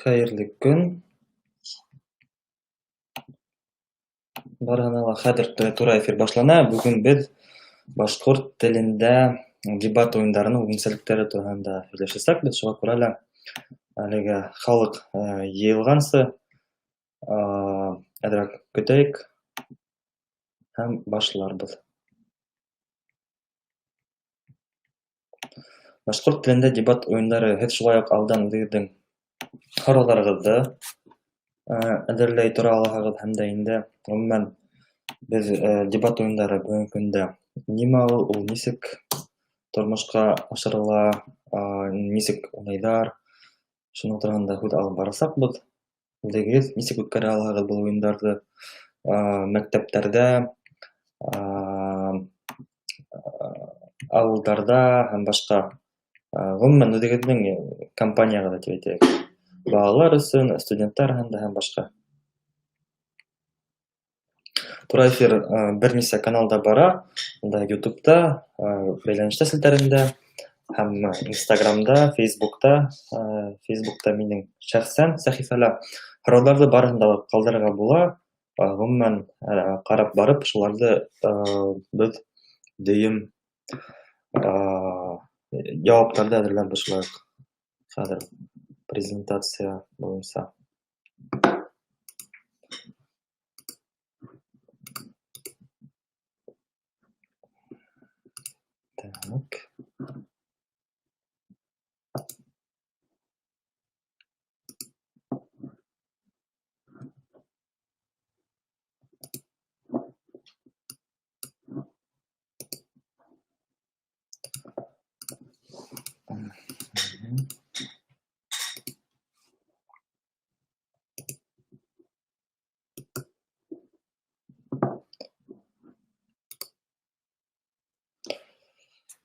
Хәйерле көн! Барыһына ла хәҙер тура эфир башлана. Бөгөн беҙ башҡорт телендә дебат уйындарының үҙенсәлектәре тураһында һөйләшәсәкбеҙ. Шуға күрә лә әлегә халыҡ йыйылғансы әҙерәк көтәйек һәм башларбыҙ. Башҡорт телендә дебат уйындары. Һеҙ шулай уҡ алдан үҙегеҙҙең һорауҙарығыҙҙы әҙерләй тора алаһығыҙ, һәм дә инде ғөмүмән беҙ дебат уйындары бөгөнгө көндә нимә ул, ул нисек тормошҡа ашырыла, нисек уйнайҙар, шуның тураһында һүҙ алып барасаҡбыҙ. Үҙегеҙ нисек үткәрә алаһығыҙ был уйындарҙы мәктәптәрҙә, ауылдарҙа һәм башҡа, ғөмүмән үҙегеҙҙең компанияғыҙҙа тип әйтәйек, балалар өсөн, студенттар араһында һәм башҡа. Тура эфир бер нисә каналда бара. Унда Ютубта, бәйләнештә селтәрендә һәм Инстаграмда, Фейсбукта, Фейсбукта минең шәхсән сәхифәлә. Һорауҙарҙы барыһын да ҡалдырырға була. Ғөмүмән, ҡарап барып, шуларҙы беҙ дөйөм яуаптарҙы әҙерләрбеҙ шулай уҡ. Хәҙер презентация буйынса. Так.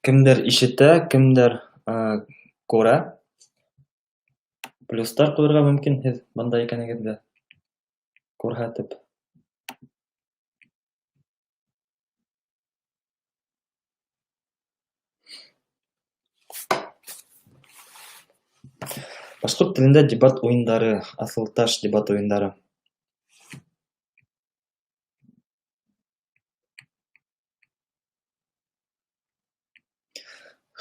Кемдер ишетә, кемдер күрә. Плюстар ҡуйырға мөмкин һеҙ бында икәнегеҙҙе күрһәтеп. Башҡорт телендә дебат уйындары, аҫылташ дебат уйындары.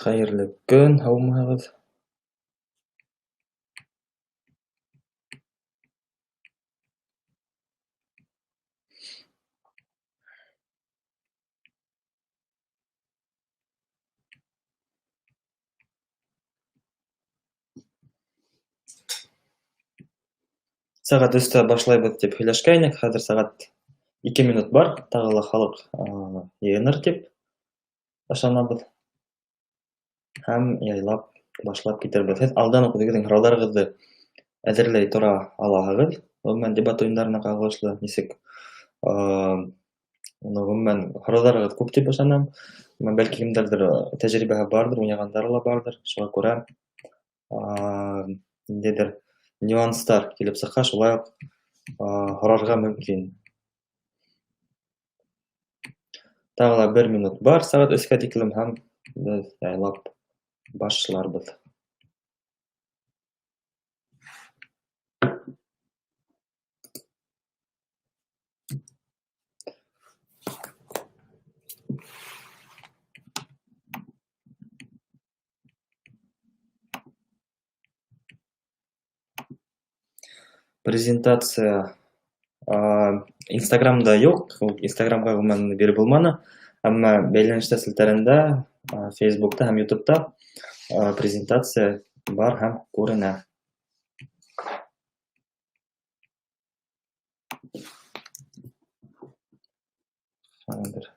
Хәйерле көн, һаумыһығыҙ! Сәғәт 3-тә башлайбыҙ тип һөйләшкәйнек, хәҙер сәғәт 2 минут бар, тағы ла халыҡ йыйыныр тип ышанабыҙ. Һәм яйлап башлап китербеҙ. Һеҙ алдан уҡ үҙегеҙҙең һорауҙарығыҙҙы әҙерләй тора алаһығыҙ. Ғөмүмән, дебат уйындарына ҡағылышлы нисек, уны ғөмүмән һорауҙарығыҙ күп тип ышанам. Бәлки кемдәрҙер тәжрибәһе барҙыр, уйнағандары ла барҙыр. Шуға күрә ниндәйҙер нюанстар килеп сыҡһа, шулай уҡ һорарға мөмкин. Тағы ла бер минут бар, сәғәт 3-кә тиклем, һәм беҙ яйлап башларбыҙ. Презентация Инстаграмда юҡ, Инстаграмға ғөмүмән биреп булманы. Әммә бәйләнештә селтәрендә, Фейсбукта һәм Ютубта презентация бар һәм күренә. Хәҙер.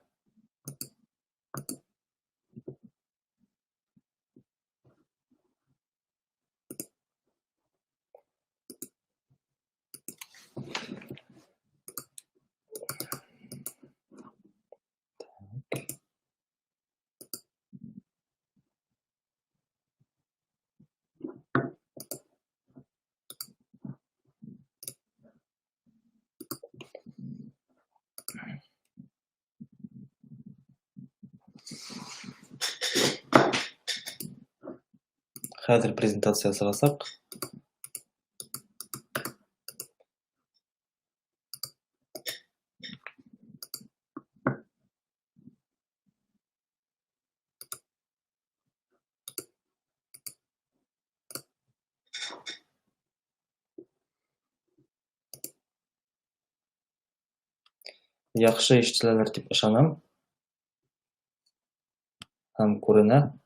Хәҙер презентация сығасаҡ. Яҡшы ишетеләлер тип ышанам. Һәм күренә.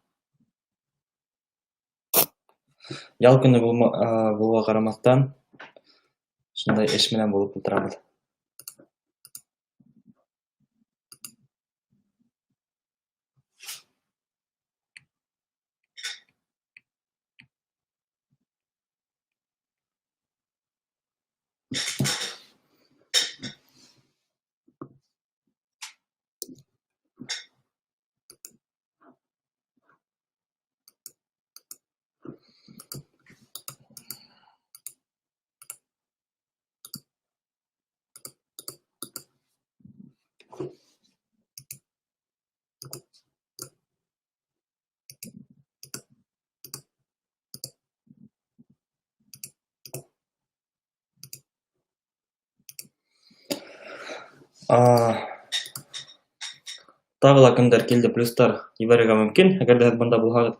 Ял көнө булыуға ҡарамаҫтан, шундай эш менән булып ултырабыҙ. Тағы ла кемдәр килде, плюстар ебәрергә мөмкин, әгәр ҙә һеҙ бында булһағыҙ.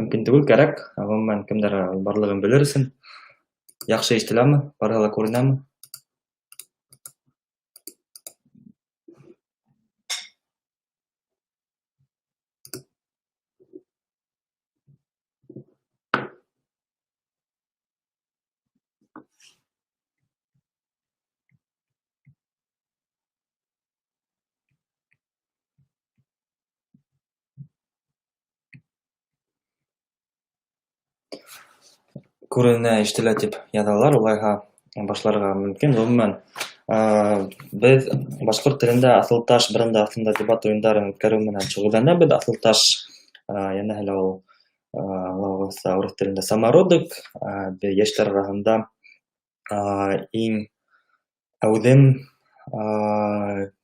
Мөмкин түгел, кәрәк. Ғөмүмән, кемдәр барлығын белер өсөн. Яҡшы ишетеләме? Барыһы ла күренәме? Күренә, ишетелә тип яҙалар, улайһа башларға мөмкин. Ғөмүмән, беҙ башҡорт телендә Аҫылташ бренды аҫтында дебат уйындарын үткәреү менән шөғөлләнәбеҙ. Аҫылташ, йәнәһе лә ул, аңлауығыҙса, урыҫ телендә самородок, беҙ йәштәр араһында иң әүҙем,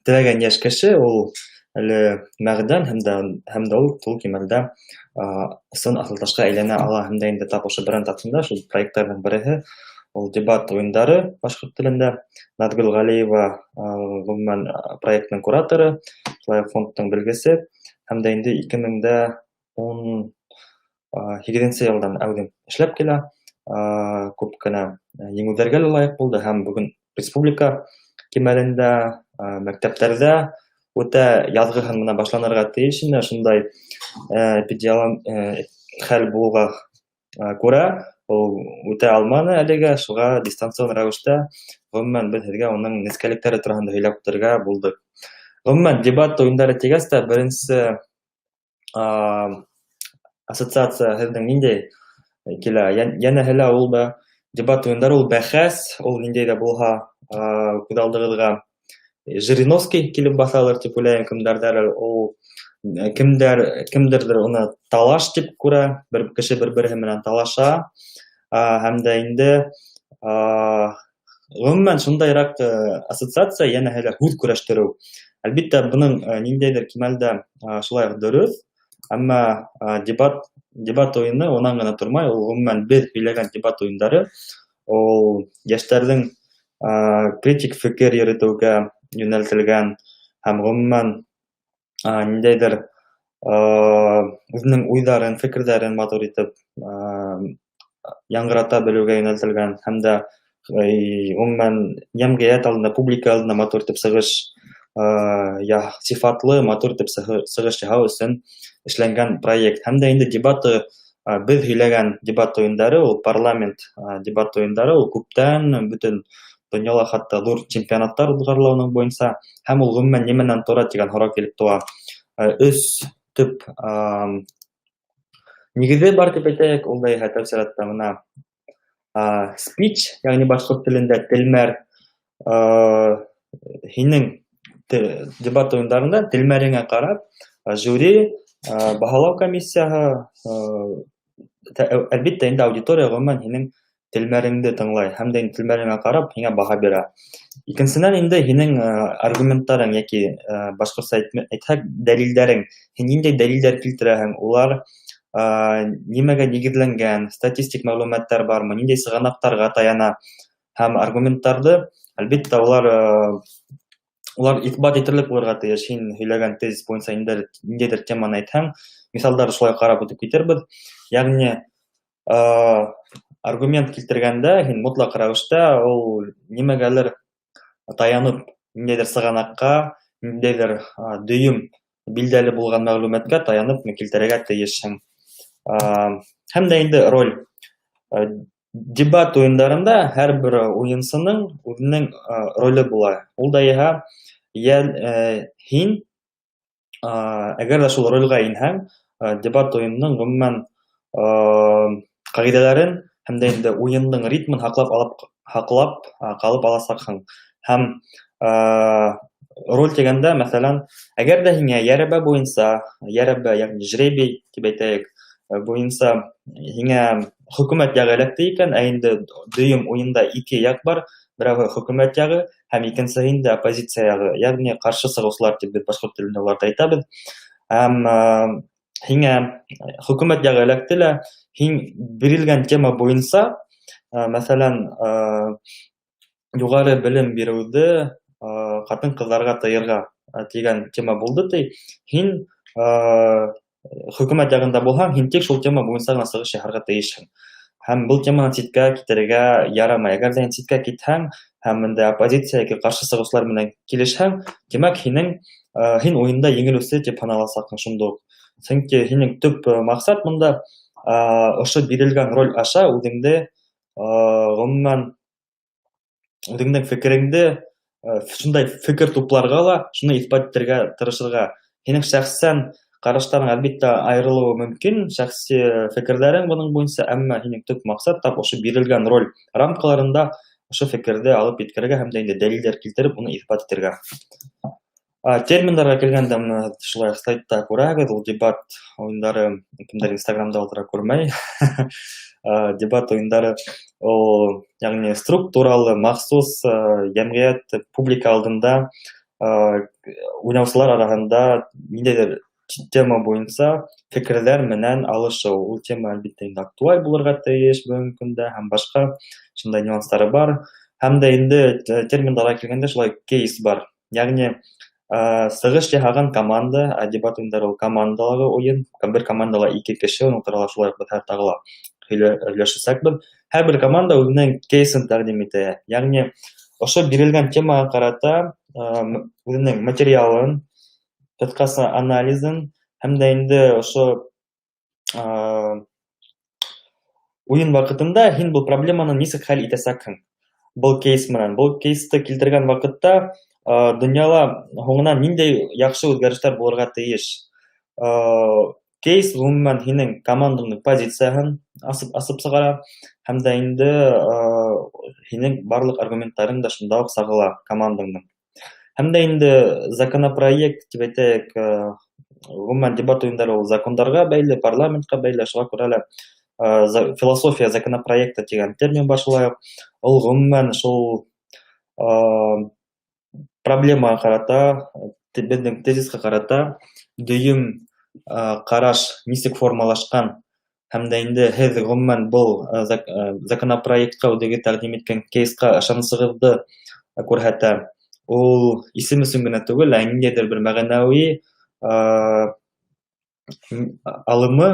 теләгән йәш кеше ул әле мәғдән һәм дә ул тулы кимәлдә ысын аҫылташҡа әйләнә ала. Һәм дә инде тап ошо бренд аҫтында шул проекттарҙың береһе ул дебат уйындары башҡорт телендә. Наҙгөл Ғәлиева ғөмүмән проектының кураторы, шулай уҡ фондтың белгесе, һәм дә инде 2018 йылдан әүҙем эшләп килә, күп кенә еңеүҙәргә лә лайыҡ булды, һәм бөгөн республика кимәлендә, мәктәптәрҙә үтә яҙғыһын менән башланырға тейеш ине. Шундай эпидемиологик хәл булыуға күрә ул үтә алманы әлегә, шуға дистанцион рәүештә. Ғөмүмән, беҙ һеҙгә уның нескәлектәре тураһында һөйләп үтергә булдыҡ. Ғөмүмән, дебат уйындары тигәс тә беренсе ассоциация һеҙҙең ниндәй килә? Йәнәһе лә ул да дебат уйындары, ул бәхәс, ул ниндәй ҙә булһа күҙ алдығыҙға Жириновский килеп баҫалыр тип уйлайым, кемдәрҙер ул кемдәрҙер уны талаш тип күрә, бер кеше бер-береһе менән талаша, һәм дә инде ғөмүмән шундайыраҡ ассоциация, йәнәһе лә һүҙ көрәштереү. Әлбиттә, бының ниндәйҙер кимәлдә шулай уҡ дөрөҫ, әммә дебат уйыны унан ғына тормай, ул ғөмүмән беҙ һөйләгән дебат уйындары ул йәштәрҙең критик фекер йөрөтөүгә йүнәлтелгән һәм ғөмүмән ниндәйҙер үҙенең уйҙарын, фекерҙәрен матур итеп яңғырата белеүгә йүнәлтелгән һәм дә ғөмүмән йәмғиәт алдында, публика алдында матур итеп сығыш, сифатлы матур итеп сығыш яһау өсөн эшләнгән проект. Һәм дә инде дебаты, беҙ һөйләгән дебат уйындары, ул парламент дебат уйындары, ул күптән бөтөн донъяла хатта ҙур чемпионаттар уҙғарыла уның буйынса, һәм ул ғөмүмән нимәнән тора тигән һорау килеп тыуа. Өс төп нигеҙе бар тип әйтәйек, ул да иһә тәү сиратта бына спич, йәғни башҡорт телендә телмәр, һинең дебат уйындарында телмәреңә ҡарап жюри, баһалау комиссияһы, әлбиттә инде аудитория ғөмүмән һинең телмәреңде тыңлай һәм дә инде телмәреңә ҡарап һиңә баһа бирә. Икенсенән инде һинең аргументтарың йәки башҡортса әйтһәк дәлилдәрең, һин ниндәй дәлилдәр килтерәһең, улар нимәгә нигеҙләнгән, статистик мәғлүмәттәр бармы, ниндәй сығанаҡтарға таяна, һәм аргументтарҙы әлбиттә улар иҫбат итерлек булырға тейеш. Һин һөйләгән тезис буйынса ниндәйҙер теманы әйтһәң, миҫалдар шулай ҡарап үтеп китербеҙ. Йәғни аргумент килтергәндә һин мотлаҡ рәүештә ул нимәгәлер таянып, ниндәйҙер сығанаҡҡа, ниндәйҙер дөйөм билдәле булған мәғлүмәткә таянып килтерергә тейешһең. Һәм дә инде роль. Дебат уйындарында һәр бер уйынсының үҙенең роле була. Ул да иһә һин әгәр ҙә шул ролгә инһәң, дебат уйынының ғөмүмән ҡағиҙәләрен һәм дә инде уйындың ритмын һаҡлап ҡалып аласаҡһың. Һәм роль тигәндә, мәҫәлән, әгәр ҙә һиңә йәрәбә буйынса, йәрәбә, йәғни жребий тип әйтәйек, буйынса һиңә хөкүмәт яғы эләкте икән, ә инде дөйөм уйында ике яҡ бар, берәүһе хөкүмәт яғы һәм икенсеһе инде оппозиция яғы, йәғни ҡаршы сығыусылар тип беҙ башҡорт телендә уларҙы әйтәбеҙ. Һәм һиңә хөкүмәт яғы эләкте лә, һин бирелгән тема буйынса, мәҫәлән, юғары белем биреүҙе ҡатын-ҡыҙҙарға тыйырға тигән тема булды ти, һин хөкүмәт яғында булһаң, һин тик шул тема буйынса ғына сығыш яһарға тейешһең. Һәм был теманан ситкә китергә ярамай. Әгәр ҙә һин ситкә китһәң һәм инде оппозиция йәки ҡаршы сығыусылар менән килешһәң, тимәк, һин уйында еңелеүсе тип һаналасаҡһың шунда уҡ. Сөнки һинең төп маҡсат бында ошо бирелгән роль аша үҙеңде, ғөмүмән, үҙеңдең фекереңде, шундай фекер тупларға ла, шуны иҫбат итергә тырышырға. Һинең шәхсән ҡараштарың, әлбиттә, айырылыуы мөмкин, шәхси фекерҙәрең бының буйынса, әммә һинең төп маҡсат тап ошо бирелгән роль рамкаларында ошо фекерҙе алып еткерергә һәм дә инде дәлилдәр килтереп уны иҫбат итергә. Терминдарға килгәндә, бына шулай слайдта күрәһегеҙ, ул дебат уйындары, кемдәр Инстаграмда ултыра, күрмәй. Дебат уйындары ул, йәғни структуралы, махсус йәмғиәт, публика алдында уйнаусылар араһында ниндәйҙер тема буйынса фекерҙәр менән алышыу. Ул тема, әлбиттә, инде актуаль булырға тейеш бөгөнгө көндә һәм башҡа шундай нюанстары бар. Һәм дә инде терминдарға килгәндә, шулай кейс бар. Йәғни сығыш яһаған команда, ә дебат уйындары ул командалағы уйын, бер командала ике кеше, уның турала шулай уҡ беҙ тағы ла һөйләшәсәкбеҙ. Һәр бер команда үҙенең кейсын тәҡдим итә. Йәғни ошо бирелгән темаға ҡарата үҙенең материалын, ҡыҫҡаса анализын һәм дә инде ошо уйын ваҡытында һин был проблеманы нисек хәл итәсәкһең был кейс менән. Был кейсты килтергән ваҡытта донъяла һуңынан ниндәй яҡшы үҙгәрештәр булырға тейеш. Кейс ғөмүмән һинең командаңдың позицияһын асып сығара һәм дә инде һинең барлыҡ аргументтарың да шунда уҡ сағыла командаңдың. Һәм дә инде законопроект тип әйтәйек, ғөмүмән дебат уйындары ул закондарға бәйле, парламентҡа бәйле, шуға күрә лә философия законопроекта тигән термин бар шулай уҡ. Ул ғөмүмән шул проблемаға ҡарата, беҙҙең тезисҡа ҡарата дөйөм ҡараш нисек формалашҡан һәм дә инде һеҙ ғөмүмән был законопроектҡа үҙегеҙ тәҡдим иткән кейсҡа ышанысығыҙҙы күрһәтә. Ул исем өсөн генә түгел, ә ниндәйҙер бер мәғәнәүи алымы,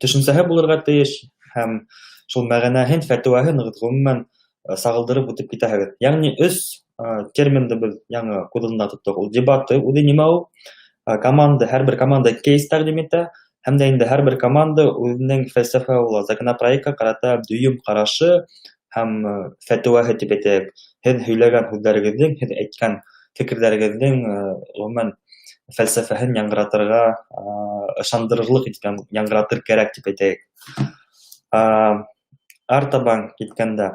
төшөнсәһе булырға тейеш һәм шул мәғәнәһен, фәтүәһен ғөмүмән сағылдырып үтеп китәһегеҙ. Йәғни өс терминды беҙ яңы күҙ алдында тоттоҡ. Ул дебаты үҙе нимә ул? Команда, һәр бер команда кейс тәҡдим итә һәм дә инде һәр бер команда үҙенең фәлсәфә була законопроектҡа ҡарата дөйөм ҡарашы һәм фәтүәһе тип әйтәйек. Һеҙ һөйләгән һүҙҙәрегеҙҙең, һеҙ әйткән фекерҙәрегеҙҙең ғөмүмән фәлсәфәһен яңғыратырға, ышандырырлыҡ итеп яңғыратыр кәрәк тип әйтәйек. Артабан киткәндә,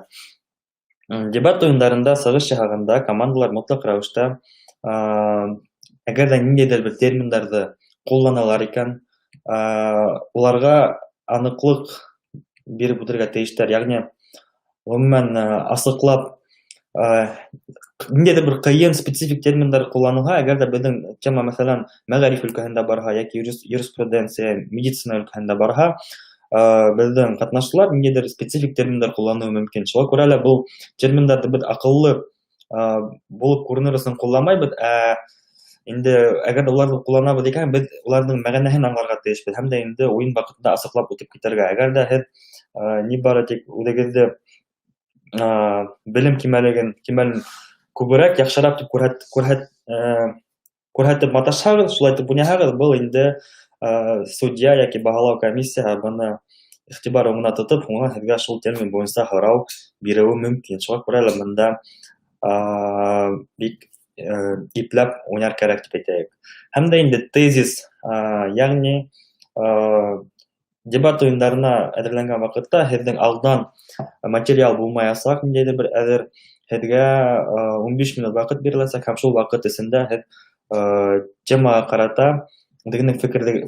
дебат уйындарында сығыш яһағанда командалар мотлаҡ рәүештә, әгәр ҙә ниндәйҙер бер терминдарҙы ҡулланалар икән, уларға аныҡлыҡ биреп үтергә тейештәр. Йәғни ғөмүмән асыҡлап, ниндәйҙер бер ҡыйын специфик терминдар ҡулланылһа, әгәр ҙә беҙҙең тема, мәҫәлән, мәғариф өлкәһендә барһа йәки юриспруденция, медицина өлкәһендә барһа, беҙҙең ҡатнашыусылар ниндәйҙер специфик терминдар ҡулланыуы мөмкин. Шуға күрә лә был терминдарҙы беҙ аҡыллы булып күренер өсөн ҡулланмайбыҙ, ә инде әгәр ҙә уларҙы ҡулланабыҙ икән, беҙ уларҙың мәғәнәһен аңларға тейешбеҙ һәм дә инде уйын ваҡытында асыҡлап үтеп китергә. Әгәр ҙә һеҙ ни бары тик үҙегеҙҙе белем кимәлен Күберәк яҡшыраҡ тип күрһәтеп маташһағыҙ, шулай итеп уйнаһағыҙ, был инде судья йәки баһалау комиссияһы быны иғтибар уңына тотоп, һуңынан һеҙгә шул термин буйынса һорау биреүе мөмкин. Шуға күрә лә бында бик ипләп уйнар кәрәк тип әйтәйек. Һәм дә инде тезис, йәғни дебат уйындарына әҙерләнгән ваҡытта һеҙҙең алдан материал булмаясаҡ, ниндәйҙер бер әҙер, һеҙгә 15 минут ваҡыт биреләсәк, һәм шул ваҡыт эсендә һеҙ темаға ҡарата үҙегеҙҙең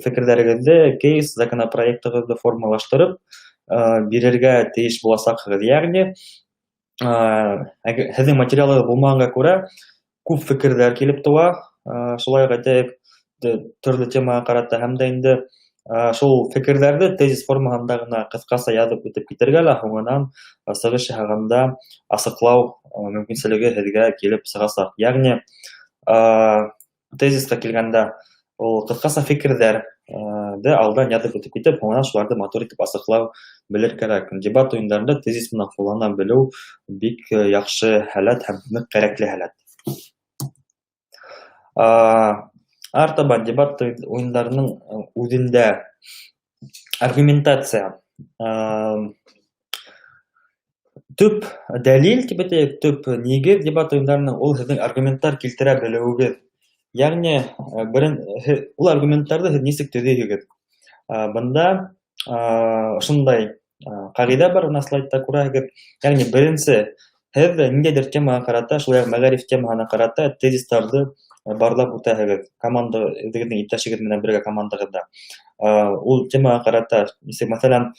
фекерҙәрегеҙҙе, кейс, законопроектығыҙҙы формалаштырып бирергә тейеш буласаҡһығыҙ. Йәғни һеҙҙең материалығыҙ булмағанға күрә күп фекерҙәр килеп тыуа, шулай уҡ әйтәйек, төрлө темаға ҡарата, һәм дә инде шул фекерҙәрҙе тезис формаһында ғына ҡыҫҡаса яҙып үтеп китергә лә, һуңынан сығыш яһағанда асыҡлау мөмкинселеге һеҙгә килеп сығасаҡ. Йәғни тезисҡа килгәндә, ул ҡыҫҡаса фекерҙәрҙе алдан яҙып үтеп китеп, һуңынан шуларҙы матур итеп асыҡлау белер кәрәк. Дебат уйындарында тезис менән ҡуллана белеү бик яҡшы һәләт һәм ныҡ кәрәкле һәләт. Артабан дебат уйындарының үҙендә аргументация. Төп дәлил тип әйтәйек, төп нигеҙ дебат уйындарының ул һеҙҙең аргументтар килтерә белеүегеҙ. Йәғни ул аргументтарҙы һеҙ нисек төҙөйһөгөҙ? Бында ошондай ҡағиҙә бар, бына слайдта күрәһегеҙ. Йәғни беренсе, һеҙ ниндәйҙер темаға ҡарата, шулай уҡ мәғариф темаһына ҡарата тезистарҙы барлап үтәһегеҙ. Команда, үҙегеҙҙең иптәшегеҙ менән бергә командағыҙҙа. Ул темаға ҡарата, нисек, мәҫәлән,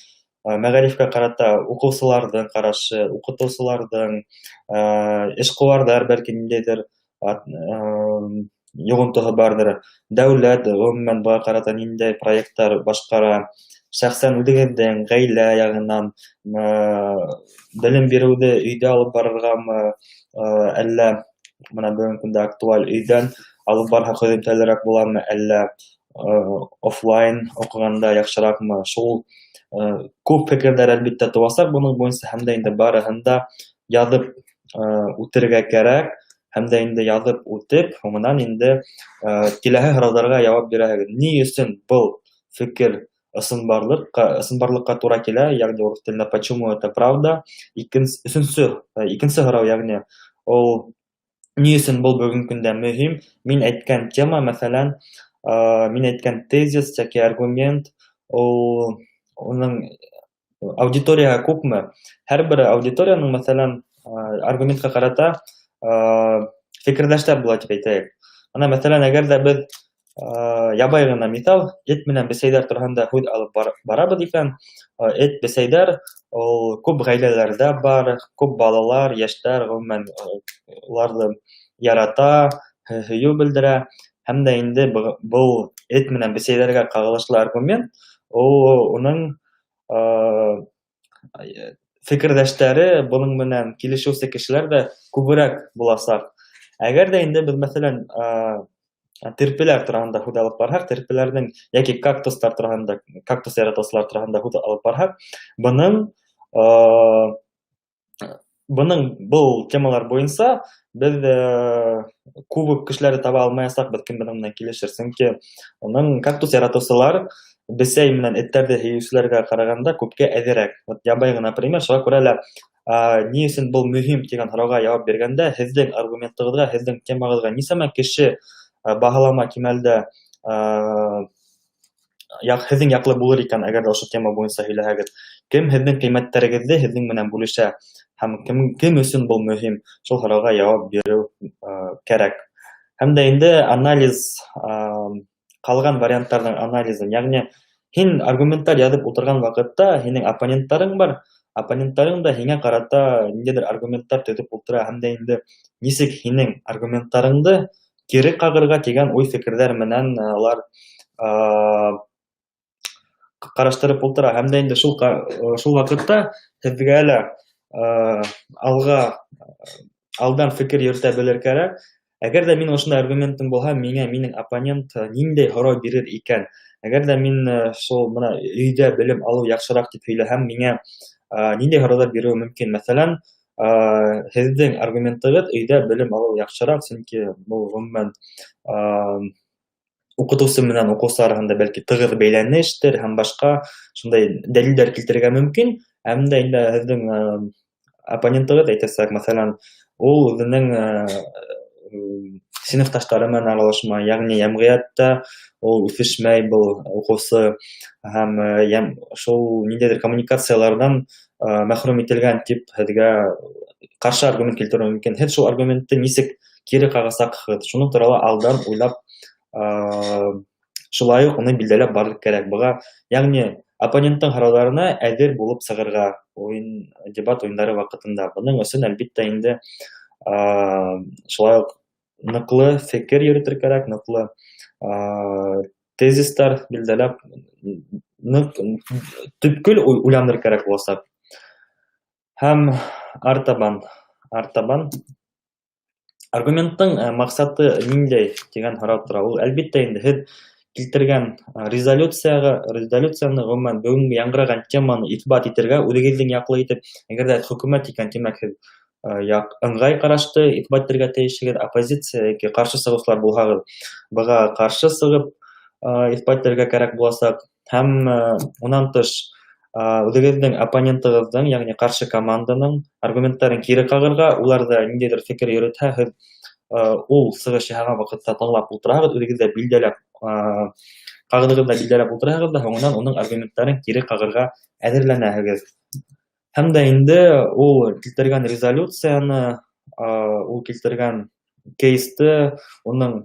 мәғарифкә ҡарата уҡыусыларҙың ҡарашы, уҡытыусыларҙың, эшҡыуарҙар бәлки ниндәйҙер йоғонтоһо барҙыр, дәүләт ғөмүмән быға ҡарата ниндәй проекттар башҡара, шәхсән үҙегеҙҙең ғаилә яғынан белем биреүҙе өйҙә алып барырғамы, әллә бына бөгөнгө көндә актуаль өйҙән алып барһаҡ һөҙөмтәлерәк буламы, әллә офлайн уҡығанда яҡшыраҡмы, шул күп фекерҙәр әлбиттә тыуасаҡ бының буйынса, һәм дә инде барыһын да яҙып үтергә кәрәк, һәм дә инде яҙып үтеп, һуңынан инде киләһе һорауҙарға яуап бирәһегеҙ. Ни өсөн был фекер ысынбарлыҡҡа тура килә, йәғни урыҫ телендә почему это правда. Өсөнсө, икенсе һорау, йәғни ул ни өсөн был бөгөнгө көндә мөһим? Мин әйткән тема, мәҫәлән, мин әйткән тезис йәки аргумент, ул уның аудиторияһы күпме? Һәр бер аудиторияның, мәҫәлән, аргументҡа ҡарата фекерҙәштәр була тип әйтәйек. Бына, мәҫәлән, әгәр ҙә беҙ ябай ғына миҫал, эт менән бесәйҙәр тураһында һүҙ алып барабыҙ икән, эт бесәйҙәр ул күп ғаиләләрҙә бар, күп балалар, йәштәр ғөмүмән уларҙы ярата, һөйөү белдерә, һәм дә инде был эт менән бесәйҙәргә ҡағылышлы аргумент ул уның фекерҙәштәре, бының менән килешеүсе кешеләр ҙә күберәк буласаҡ. Әгәр ҙә инде беҙ, мәҫәлән, терпеләр тураһында һүҙ алып барһаҡ, терпеләрҙең йәки кактустар тураһында, кактус яратыусылар тураһында һүҙ алып барһаҡ, бының был темалар буйынса беҙ күп үк кешеләрҙе таба алмаясаҡбыҙ, кем бының менән килешер, сөнки уның кактус яратыусылар бесәй менән эттәрҙе һөйөүселәргә ҡарағанда күпкә әҙерәк. Вот ябай ғына пример, шуға күрә лә ни өсөн был мөһим тигән һорауға яуап биргәндә һеҙҙең аргументығыҙға, һеҙҙең темағыҙға нисәмә кеше баһалама кимәлдә һеҙҙең яҡлы булыр икән, әгәр ҙә ошо тема буйынса һөйләһәгеҙ, кем һеҙҙең ҡиммәттәрегеҙҙе һеҙҙең менән бүлешә һәм кем өсөн был мөһим, шул һорауға яуап биреү кәрәк. Һәм дә инде анализ, ҡалған варианттарҙың анализын, йәғни һин аргументтар яҙып ултырған ваҡытта һинең оппоненттарың бар, оппоненттарың да һиңә ҡарата ниндәйҙер аргументтар төҙөп ултыра, һәм дә инде нисек һинең аргументтарыңды кире ҡағырға тигән уй-фекерҙәр менән улар ҡараштырып ултыра, һәм дә инде шул ваҡытта һеҙгә лә алдан фекер йөрөтә белер кәрәк. Әгәр ҙә мин ошондай аргументым булһа, миңә минең оппонент ниндәй һорау бирер икән? Әгәр ҙә мин шул бына өйҙә белем алыу яҡшыраҡ тип һөйләһәм, миңә ниндәй һорауҙар биреүе мөмкин? Мәҫәлән, Һеҙҙең аргументығыҙ: өйҙә белем алыу яҡшыраҡ, сөнки был ғөмүмән уҡытыусы менән уҡыусы араһында бәлки тығыҙ бәйләнештер һәм башҡа шундай дәлилдәр килтерергә мөмкин. Һәм дә инде һеҙҙең оппонентығыҙ әйтәсәк, мәҫәлән, ул үҙенең синыфташтары менән аралашмай, йәғни йәмғиәттә ул үҫешмәй был уҡыусы һәм шул ниндәйҙер коммуникацияларҙан мәхрүм ителгән тип һеҙгә ҡаршы аргумент килтереүе мөмкин. Һеҙ шул аргументты нисек кире ҡағасаҡһығыҙ? Шуның турала алдан уйлап, шулай уҡ уны билдәләп барыр кәрәк. Быға, йәғни оппоненттың һорауҙарына әҙер булып сығырға уйын, дебат уйындары ваҡытында. Бының өсөн, әлбиттә инде, шулай уҡ ныҡлы фекер йөрөтөр кәрәк, ныҡлы тезистар билдәләп, ныҡ төпкөл уйланыр кәрәк буласаҡ. Һәм артабан аргументтың маҡсаты ниндәй тигән һорау тора. Ул, әлбиттә инде, һеҙ килтергән резолюцияны, ғөмүмән, бөгөнгө яңғыраған теманы иҫбат итергә, үҙегеҙҙең яҡлы итеп. Әгәр ҙә хөкүмәт икән, тимәк, һеҙ яҡ ыңғай ҡарашты иҫбат итергә тейешһегеҙ, оппозиция йәки ҡаршы сығыусылар булһағыҙ, быға ҡаршы сығып иҫбат итергә кәрәк буласаҡ. Һәм унан тыш үҙегеҙҙең оппонентығыҙҙың, йәғни ҡаршы команданың аргументтарын кире ҡағырға, улар ҙа ниндәйҙер фекер йөрөтһә, һеҙ ул сығыш яһаған ваҡытта тыңлап ултыраһығыҙ, үҙегеҙ ҙә билдәләп, ҡағыҙығыҙҙа билдәләп ултыраһығыҙ ҙа, һуңынан уның аргументтарын кире ҡағырға әҙерләнәһегеҙ. Һәм дә инде ул килтергән резолюцияны, ул килтергән кейсты, уның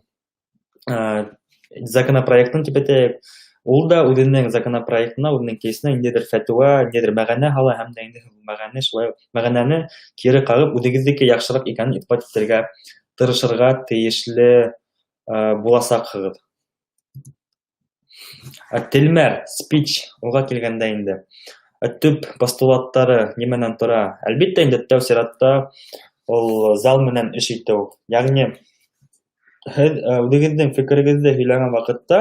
законопроектын тип әйтәйек, ул да үҙенең законопроектына, үҙенең кейсенә ниндәйҙер фәтүә, ниндәйҙер мәғәнә һала, һәм дә инде мәғәнә шулай мәғәнәне кире ҡағып, үҙегеҙҙеке яҡшыраҡ икәнен иҫбат итергә тырышырға тейешле буласаҡһығыҙ. Телмәр, спич, уға килгәндә инде төп постулаттары нимәнән тора? Әлбиттә инде, тәү сиратта ул зал менән эш итеү. Йәғни һеҙ үҙегеҙҙең фекерегеҙҙе һөйләгән ваҡытта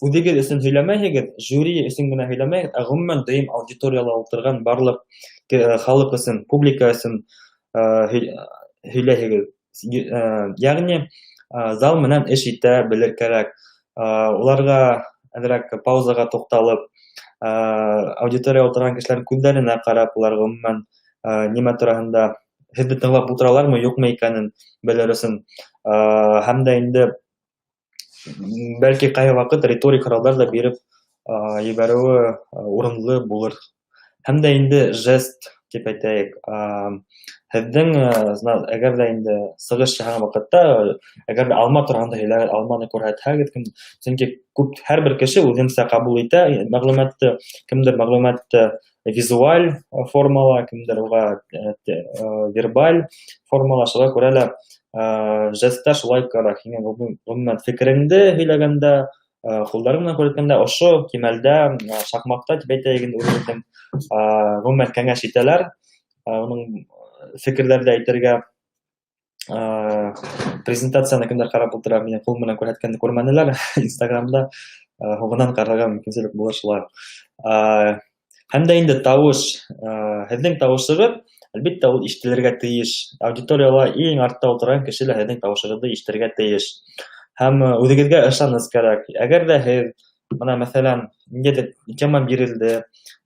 үҙегеҙ өсөн һөйләмәйһегеҙ, жюри өсөн генә һөйләмәйһегеҙ, ә ғөмүмән дөйөм аудиторияла ултырған барлыҡ халыҡ өсөн, публика өсөн һөйләйһегеҙ. Йәғни зал менән эш итә белер кәрәк. Уларға әҙерәк паузаға туҡталып, аудитория ултырған кешеләрҙең күҙҙәренә ҡарап, улар ғөмүмән нимә тураһында һеҙҙе тыңлап ултыралармы, юҡмы икәнен белер өсөн. Һәм дә инде бәлки ҡайһы ваҡыт риторик һорауҙар ҙа биреп ебәреүе урынлы булыр. Һәм дә инде жест тип әйтәйек, һеҙҙең, әгәр ҙә инде сығыш яһаған ваҡытта, әгәр ҙә алма тураһында һөйләгеҙ, алманы күрһәтһәгеҙ, сөнки күп һәр бер кеше үҙенсә ҡабул итә мәғлүмәтте, кемдер мәғлүмәтте визуаль формала, кемдер уға вербаль формала, шуға күрә лә жесттар шулай кәрәк. Һиңә ғөмүмән фекереңде һөйләгәндә, ҡулдарың менән күрһәткәндә, ошо кимәлдә шаҡмаҡта тип әйтәйек инде, үҙебеҙҙең ғөмүмән кәңәш итәләр уның фекерҙәрҙе әйтергә. Презентацияны кемдәр ҡарап ултыра, минең ҡул менән күрһәткәнде күрмәнеләр Инстаграмда, һуңынан ҡарарға мөмкинселек булыр шулай. Һәм дә инде тауыш, һеҙҙең тауышығыҙ, әлбиттә, ул ишетелергә тейеш. Аудиторияла иң артта ултырған кеше лә һеҙҙең тауышығыҙҙы ишетергә тейеш. Һәм үҙегеҙгә ышаныс кәрәк. Әгәр ҙә һеҙ бына, мәҫәлән, ниндәйҙер тема бирелде,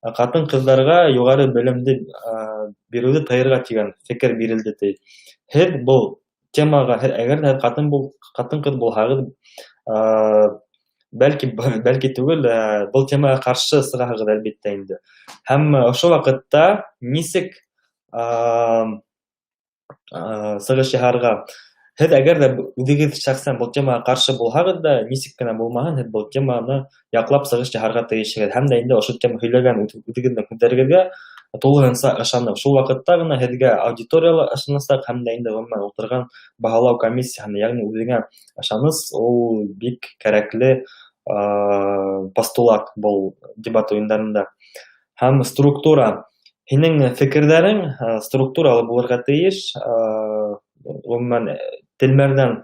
ҡатын-ҡыҙҙарға юғары белемде биреүҙе тыйырға тигән фекер бирелде ти. Һеҙ был темаға, әгәр ҙә һеҙ ҡатын-ҡыҙ булһағыҙ, бәлки түгел, был темаға ҡаршы сығаһығыҙ, әлбиттә инде. Һәм ошо ваҡытта нисек сығыш яһарға? Һеҙ әгәр ҙә үҙегеҙ шәхсән был темаға ҡаршы булһағыҙ ҙа, нисек кенә булмаһын, һеҙ был теманы яҡлап сығыш яһарға тейешһегеҙ. Һәм дә инде ошо тема һөйләгән үҙегеҙҙең һүҙҙәрегеҙгә тулыһынса ышанып, шул ваҡытта ғына һеҙгә аудитория ла ышанасаҡ, һәм дә инде ғөмүмән ултырған баһалау комиссияһына, йәғни үҙеңә ышаныс ул бик кәрәкле постулат был дебат уйындарында. Һәм структура. Һинең фекерҙәрең структуралы булырға тейеш, ғөмүмән телмәрҙән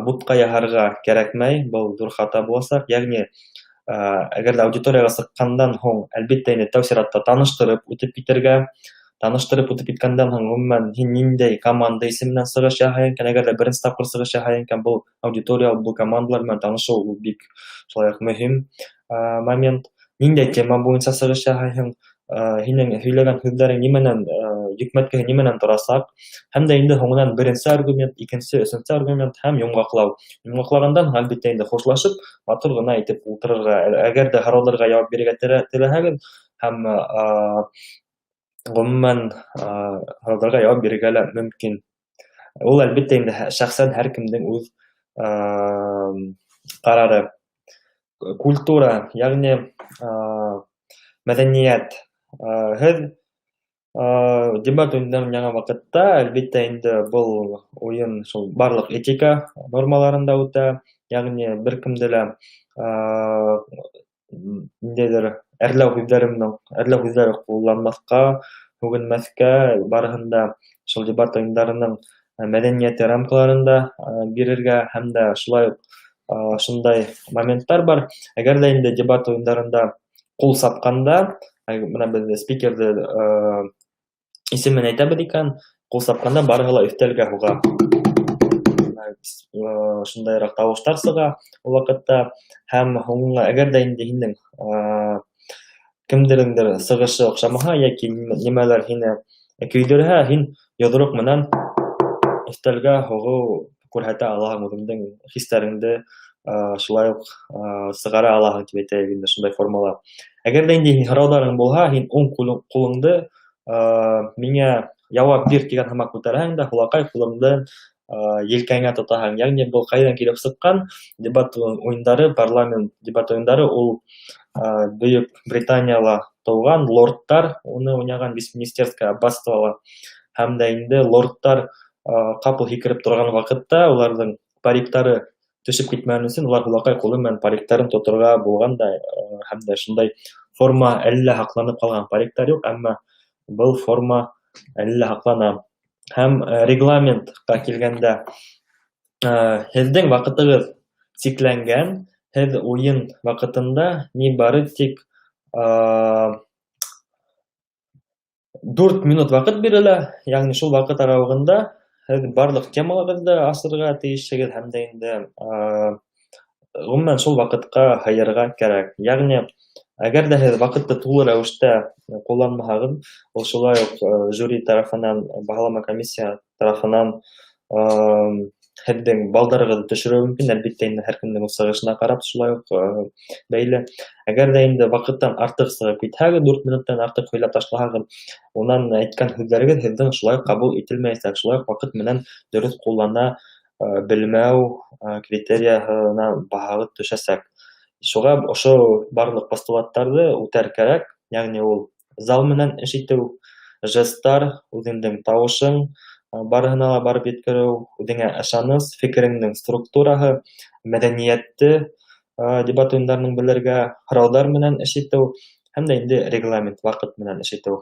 бутҡа яһарға кәрәкмәй, был ҙур хата буласаҡ. Йәғни әгәр ҙә аудиторияға сыҡҡандан һуң, әлбиттә инде, тәү сиратта таныштырып үтеп китергә, Таныштырып үтеп киткәндән һуң, ғөмүмән, һин ниндәй команда исеменән сығыш яһайың икән, әгәр ҙә беренсе тапҡыр сығыш яһайың икән, был аудитория, был командалар менән танышыу ул бик шулай уҡ мөһим момент. Ниндәй тема буйынса сығыш яһайһың, һинең һөйләгән һүҙҙәрең нимәнән, йөкмәткеһе нимәнән торасаҡ, һәм дә инде һуңынан беренсе аргумент, икенсе, өсөнсө аргумент һәм йомғаҡлау. Йомғаҡлағандан һуң, әлбиттә инде, хушлашып, матур ғына итеп ултырырға. Әгәр ҙә һорауҙарға яуап бирергә теләһәгеҙ һәм ғөмүмән һорауҙарға яуап бирергә лә мөмкин. Ул, әлбиттә инде, шәхсән һәр кемдең үҙ ҡарары. Культура, йәғни мәҙәниәт. Һеҙ дебат уйындарын уйнаған ваҡытта, әлбиттә инде, был уйын шул барлыҡ этика нормаларын да үтә, йәғни бер кемде лә ниндәйҙер әрләү һүҙҙәре менән, әрләү һүҙҙәре ҡулланмаҫҡа, һүгенмәҫкә, барыһын да шул дебат уйындарының мәҙәниәте рамкаларында бирергә. Һәм дә шулай уҡ шундай моменттар бар: әгәр ҙә инде дебат уйындарында ҡул сапҡанда, бына беҙ спикерҙы исемен әйтәбеҙ икән, ҡул сапҡанда барыһы ла өҫтәлгә һуға, шундайыраҡ тауыштар сыға ул ваҡытта. Һәм һуңына, әгәр ҙә инде һинең кемдерҙеңдер сығышы оҡшамаһа йәки нимәлер һине көйҙөрһә, һин йоҙроҡ менән өҫтәлгә һуғыу күрһәтә алаһың, үҙеңдең хистәреңде шулай уҡ сығара алаһың, тип әйтәйек инде, шундай формала. Әгәр ҙә инде һин һорауҙарың булһа, һин уң ҡулыңды миңә яуап бир тигән һымаҡ күтәрәһең дә, һулаҡай ҡулыңды елкәңә тотаһың. Йәғни был ҡайҙан килеп сыҡҡан? Дебат уйындары, парламент дебат уйындары ул Бөйөк Британияла тыуған, лордтар уны уйнаған Вестминстерское аббатствола. Һәм дә инде лордтар ҡапыл һикереп торған ваҡытта уларҙың париктары төшөп китмәһен өсөн улар һулаҡай ҡулы менән париктарын тоторға булған да, һәм дә шундай форма әле лә һаҡланып ҡалған. Париктар юҡ, әммә был форма әле лә һаҡлана. Һәм регламентҡа килгәндә, һеҙҙең ваҡытығыҙ сикләнгән, һеҙ уйын ваҡытында ни бары тик 4 минут ваҡыт бирелә, йәғни шул ваҡыт арауығында һеҙ барлыҡ темаларығыҙҙы асырға тейешһегеҙ һәм дә инде ғөмүмән шул ваҡытҡа һыйырға кәрәк. Йәғни әгәр ҙә һеҙ ваҡытты тулы рәүештә ҡулланмаһағыҙ, ул шулай уҡ жюри тарафынан, баһалама комиссия тарафынан һеҙҙең балдарығыҙҙы төшөрөүе мөмкин, әлбиттә инде, һәр кемдең үҙ сығышына ҡарап шулай уҡ бәйле. Әгәр ҙә инде ваҡыттан артыҡ сығып китһәгеҙ, 4 минуттан артыҡ һөйләп ташлаһағыҙ, унан әйткән һүҙҙәрегеҙ һеҙҙең шулай уҡ ҡабул ителмәйәсәк, шулай уҡ ваҡыт менән дөрөҫ ҡуллана белмәү критерияһына баһағыҙ төшәсәк. Шуға ошо барлыҡ постулаттарҙы үтәр кәрәк, йәғни ул зал менән эш итеү, жесттар, үҙеңдең тауышың барыһына ла барып еткереү, үҙеңә ышаныс, фекереңдең структураһы, мәҙәниәтте дебат уйындарының белергә, һорауҙар менән эш итеү һәм дә инде регламент, ваҡыт менән эш итеү.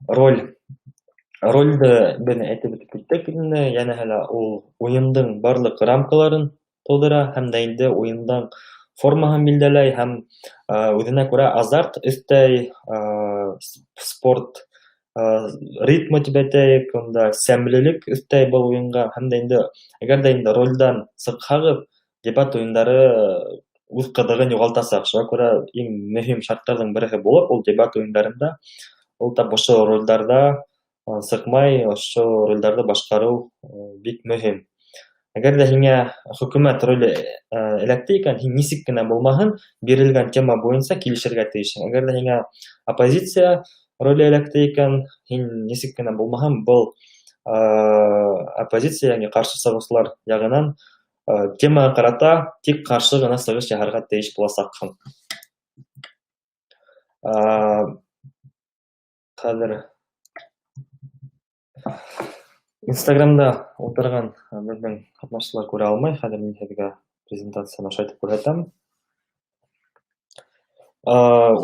Роль. Ролде беҙ әйтеп үтеп киттек инде, йәнәһе лә ул уйындың барлыҡ рамкаларын тыуҙыра һәм дә инде уйындың формаһын билдәләй һәм үҙенә күрә азарт өҫтәй, спорт ритмы тип әйтәйек, унда сәмлелек өҫтәй был уйынға. Һәм дә инде әгәр ҙә инде ролдән сыҡһағыҙ, дебат уйындары үҙ ҡыҙығын юғалтасаҡ. Шуға күрә иң мөһим шарттарҙың береһе булып ул дебат уйындарында ул тап ошо ролдәрҙә сыҡмай, ошо ролдәрҙе башҡарыу бик мөһим. Әгәр ҙә һиңә хөкүмәт роле эләкте икән, һин нисек кенә булмаһын бирелгән тема буйынса килешергә тейешһең. Әгәр ҙә һиңә оппозиция роле эләкте икән, һин нисек кенә булмаһын был оппозиция, йәғни ҡаршы сығыусылар яғынан темаға ҡарата тик ҡаршы ғына сығыш яһарға тейеш буласаҡһың. Хәҙер Инстаграмда ултырған беҙҙең ҡатнашыусылар күрә алмай, хәҙер мин һеҙгә презентацияны ошайтып күрһәтәм.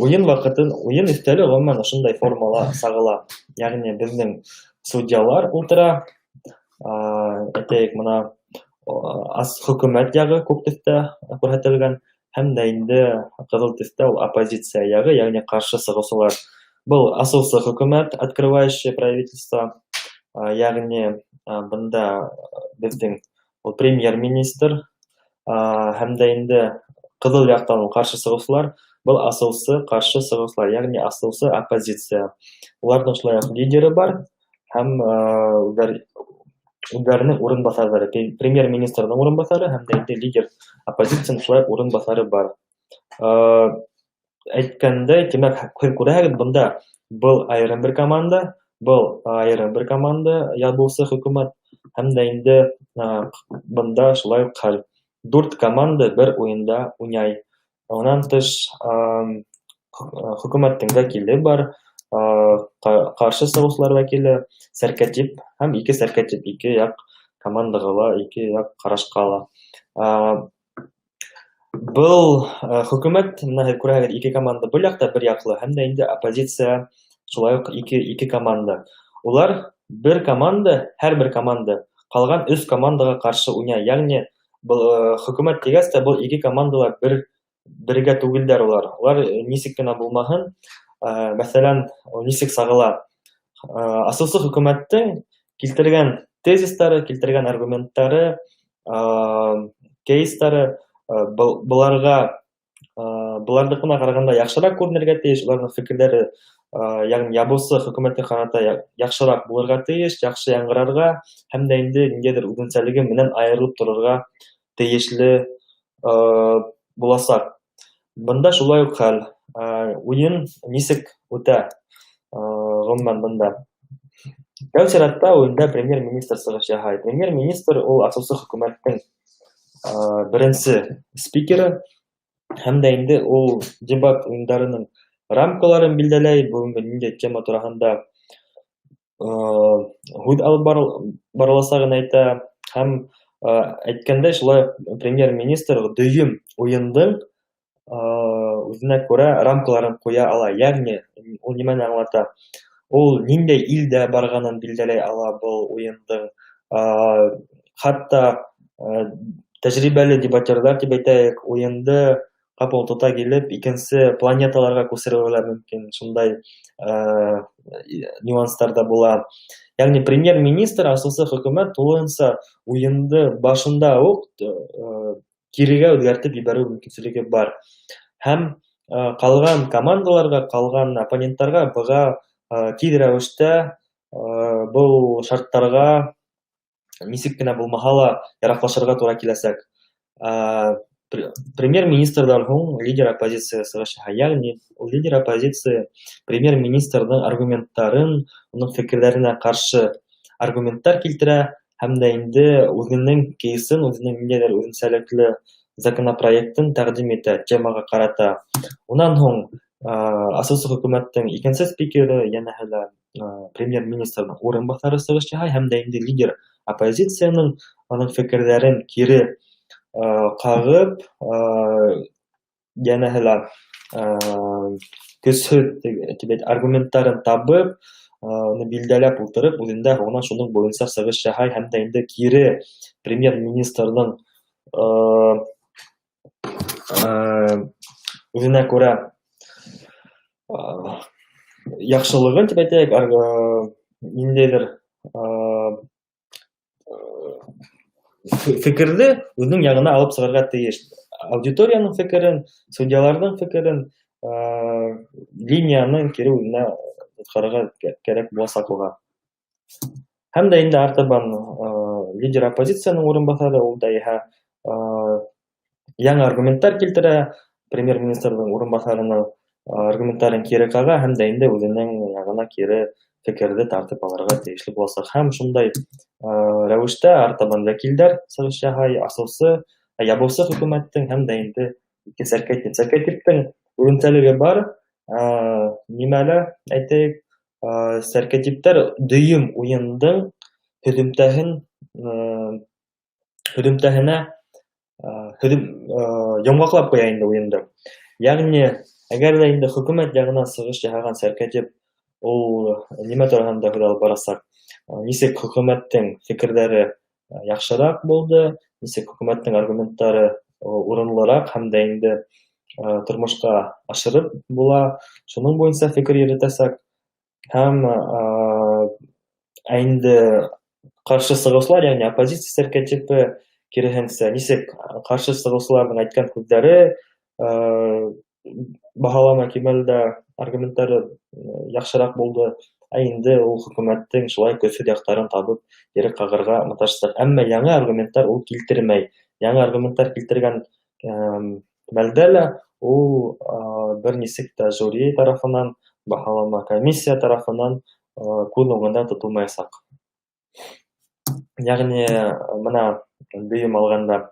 Уйын ваҡытын, уйын өҫтәле ғөмүмән ошондай формала сағыла. Йәғни беҙҙең судьялар ултыра, әйтәйек, бына хөкүмәт яғы күк төҫтә күрһәтелгән, һәм дә инде ҡыҙыл төҫтә ул оппозиция яғы, йәғни ҡаршы сығыусылар. Был асыусы хөкүмәт, открывающее правительство, йәғни бында беҙҙең ул премьер-министр, һәм дә инде ҡыҙыл яҡтан ул ҡаршы сығыусылар, был асыусы ҡаршы сығыусылар, йәғни асыусы оппозиция. Уларҙың шулай уҡ лидеры бар һәм үҙҙәренең урынбаҫарҙары, премьер-министрҙың урынбаҫары һәм дә инде лидер оппозицияның шулай уҡ урынбаҫары бар. Әйткәндәй, тимәк, һеҙ күрәһегеҙ, бында был айырым бер команда, был айырым бер команда, ябыусы хөкүмәт, һәм дә инде бында шулай уҡ хәл. 4 команда бер уйында уйнай. Унан тыш хөкүмәттең вәкиле бар, ҡаршы сығыусылар вәкиле, сәркәтип һәм ике сәркәтип, ике яҡ командаға ла, ике яҡ ҡарашҡа ла. Был хөкүмәт, бына һеҙ күрәһегеҙ, ике команда был яҡта бер яҡлы, һәм дә инде оппозиция шулай уҡ ике команда. Улар бер команда, һәр бер команда ҡалған 3 командаға ҡаршы уйнай. Йәғни был хөкүмәт тигәс тә был ике командалар бергә түгелдәр улар. Улар нисек кенә булмаһын, мәҫәлән, нисек сағыла. Асыусы хөкүмәттең килтергән тезистары, килтергән аргументтары, кейстары быларға, быларҙыҡына ҡарағанда яҡшыраҡ күренергә тейеш, уларҙың фекерҙәре, йәғни ябыусы хөкүмәткә ҡарата яҡшыраҡ булырға тейеш, яҡшы яңғырарға һәм дә инде ниндәйҙер үҙенсәлеге менән айырылып торорға тейешле буласаҡ. Бында шулай уҡ хәл. Уйын нисек үтә? Ғөмүмән бында. Тәү сиратта уйында премьер-министр сығыш яһай. Премьер-министр ул асыусы хөкүмәттең беренсе спикеры һәм дә инде ул дебат уйындарының рамкаларын билдәләй, бөгөнгө ниндәй тема тураһында һүҙ алып барыласағын әйтә һәм әйткәндәй, шулай уҡ премьер-министр дөйөм уйындың үҙенә күрә рамкаларын ҡуя ала. Йәғни ул нимәне аңлата? Ул ниндәй илдә барғанын билдәләй ала был уйындың. Хатта тәжрибәле дебатерҙар тип әйтәйек, уйынды ҡапыл тота килеп икенсе планеталарға күсереүе лә мөмкин. Шундай нюанстар ҙа була. Йәғни премьер-министр, асыусы хөкүмәт тулыһынса уйынды башында уҡ кирегә үҙгәртеп ебәреү мөмкинселеге бар. Һәм ҡалған командаларға, ҡалған оппоненттарға быға тиҙ рәүештә был шарттарға нисек кенә булмаһа ла яраҡлашырға тура киләсәк. Премьер-министрҙан һуң лидер оппозиция сығыш яһай. Йәғни лидер оппозиция премьер-министрҙың аргументтарын, уның фекерҙәренә ҡаршы аргументтар килтерә һәм дә инде үҙенең кейсын, үҙенең ниндәйҙер үҙенсәлекле законопроектын тәҡдим итә темаға ҡарата. Унан һуң асыусы хөкүмәттең икенсе спикеры, йәнәһе лә премьер-министрҙың урынбаҫары сығыш яһай һәм дә инде лидер оппозицияның уның фекерҙәрен кире ҡағып, йәнәһе лә көсһөҙ тип әйт, аргументтарын табып, уны билдәләп ултырып, үҙендә һуңынан шуның буйынса сығыш яһай һәм дә инде кире премьер-министрҙың үҙенә күрә яҡшылығын тип әйтәйек, ниндәйҙер фекерҙе үҙенең яғына алып сығырға тейеш. Аудиторияның фекерен, судьяларҙың фекерен, линияның кире үҙенә ҡарарға кәрәк буласаҡ уға. Һәм дә инде артабан лидер оппозицияның урынбаҫары, ул да иһә яңы аргументтар килтерә, премьер-министрҙың урынбаҫарының аргументтарын кире ҡаға һәм дә инде үҙенең яғына кире фекерҙе тартып алырға тейешле буласаҡ. Һәм шундай рәүештә артабан вәкилдәр сығыш яһай, асыусы, ябыусы хөкүмәттең һәм дә инде ике сәркәтип. Сәркәтиптең үҙенсәлеге бар, нимәлә әйтәйек, сәркәтиптәр дөйөм уйындың һөҙөмтәһенә йомғаҡлап ҡуя инде уйынды. Йәғни, әгәр ҙә инде хөкүмәт яғынан сығыш яһаған сәркәтип ул нимә тураһында һүҙ алып барасаҡ? Нисек хөкүмәттең фекерҙәре яҡшыраҡ булды, нисек хөкүмәттең аргументтары урынлыраҡ һәм дә инде тормошҡа ашырып була, шуның буйынса фекер йөрөтәсәк. Һәм ә инде ҡаршы сығыусылар, йәғни оппозиция сәркәтипе, киреһенсә, нисек ҡаршы сығыусыларҙың әйткән һүҙҙәре баһалама кимәлдә аргументтары яҡшыраҡ булды, ә инде ул хөкүмәттең шулай көсһөҙ яҡтарын табып кире ҡағырға маташасаҡ. Әммә яңы аргументтар ул килтермәй. Яңы аргументтар килтергән мәлдә лә ул бер нисек тә жюри тарафынан, баһалама комиссия тарафынан күҙ уңында тотолмаясаҡ. Йәғни бына дөйөм алғанда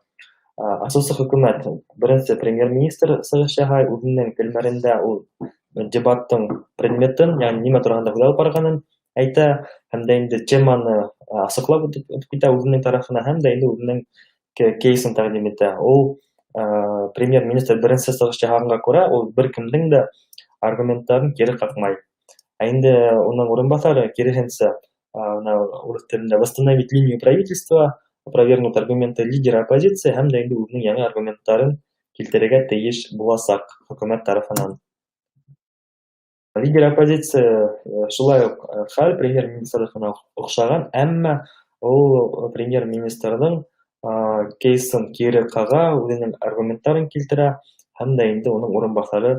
асыусы хөкүмәт беренсе премьер-министр сығыш яһай, үҙенең телмәрендә ул дебаттың предметын, йәғни нимә тураһында һүҙ алып барғанын әйтә, һәм дә инде теманы асыҡлап үтеп китә үҙенең тарафынан, һәм дә инде үҙенең кейсын тәҡдим итә. Ул премьер-министр беренсе сығыш яһағанға күрә, ул бер кемдең дә аргументтарын кире ҡаҡмай. Ә инде уның урынбаҫары киреһенсә, бына урыҫ телендә восстановить линию правительства, опровергнуть аргументы лидера оппозиции, һәм дә инде үҙенең яңы аргументтарын килтерергә тейеш буласаҡ хөкүмәт тарафынан. Лидер оппозиция шулай уҡ хәл премьер-министрҙыҡына оҡшаған, әммә ул премьер-министрҙың кейсын кире ҡаға, үҙенең аргументтарын килтерә, һәм дә инде уның урынбаҫары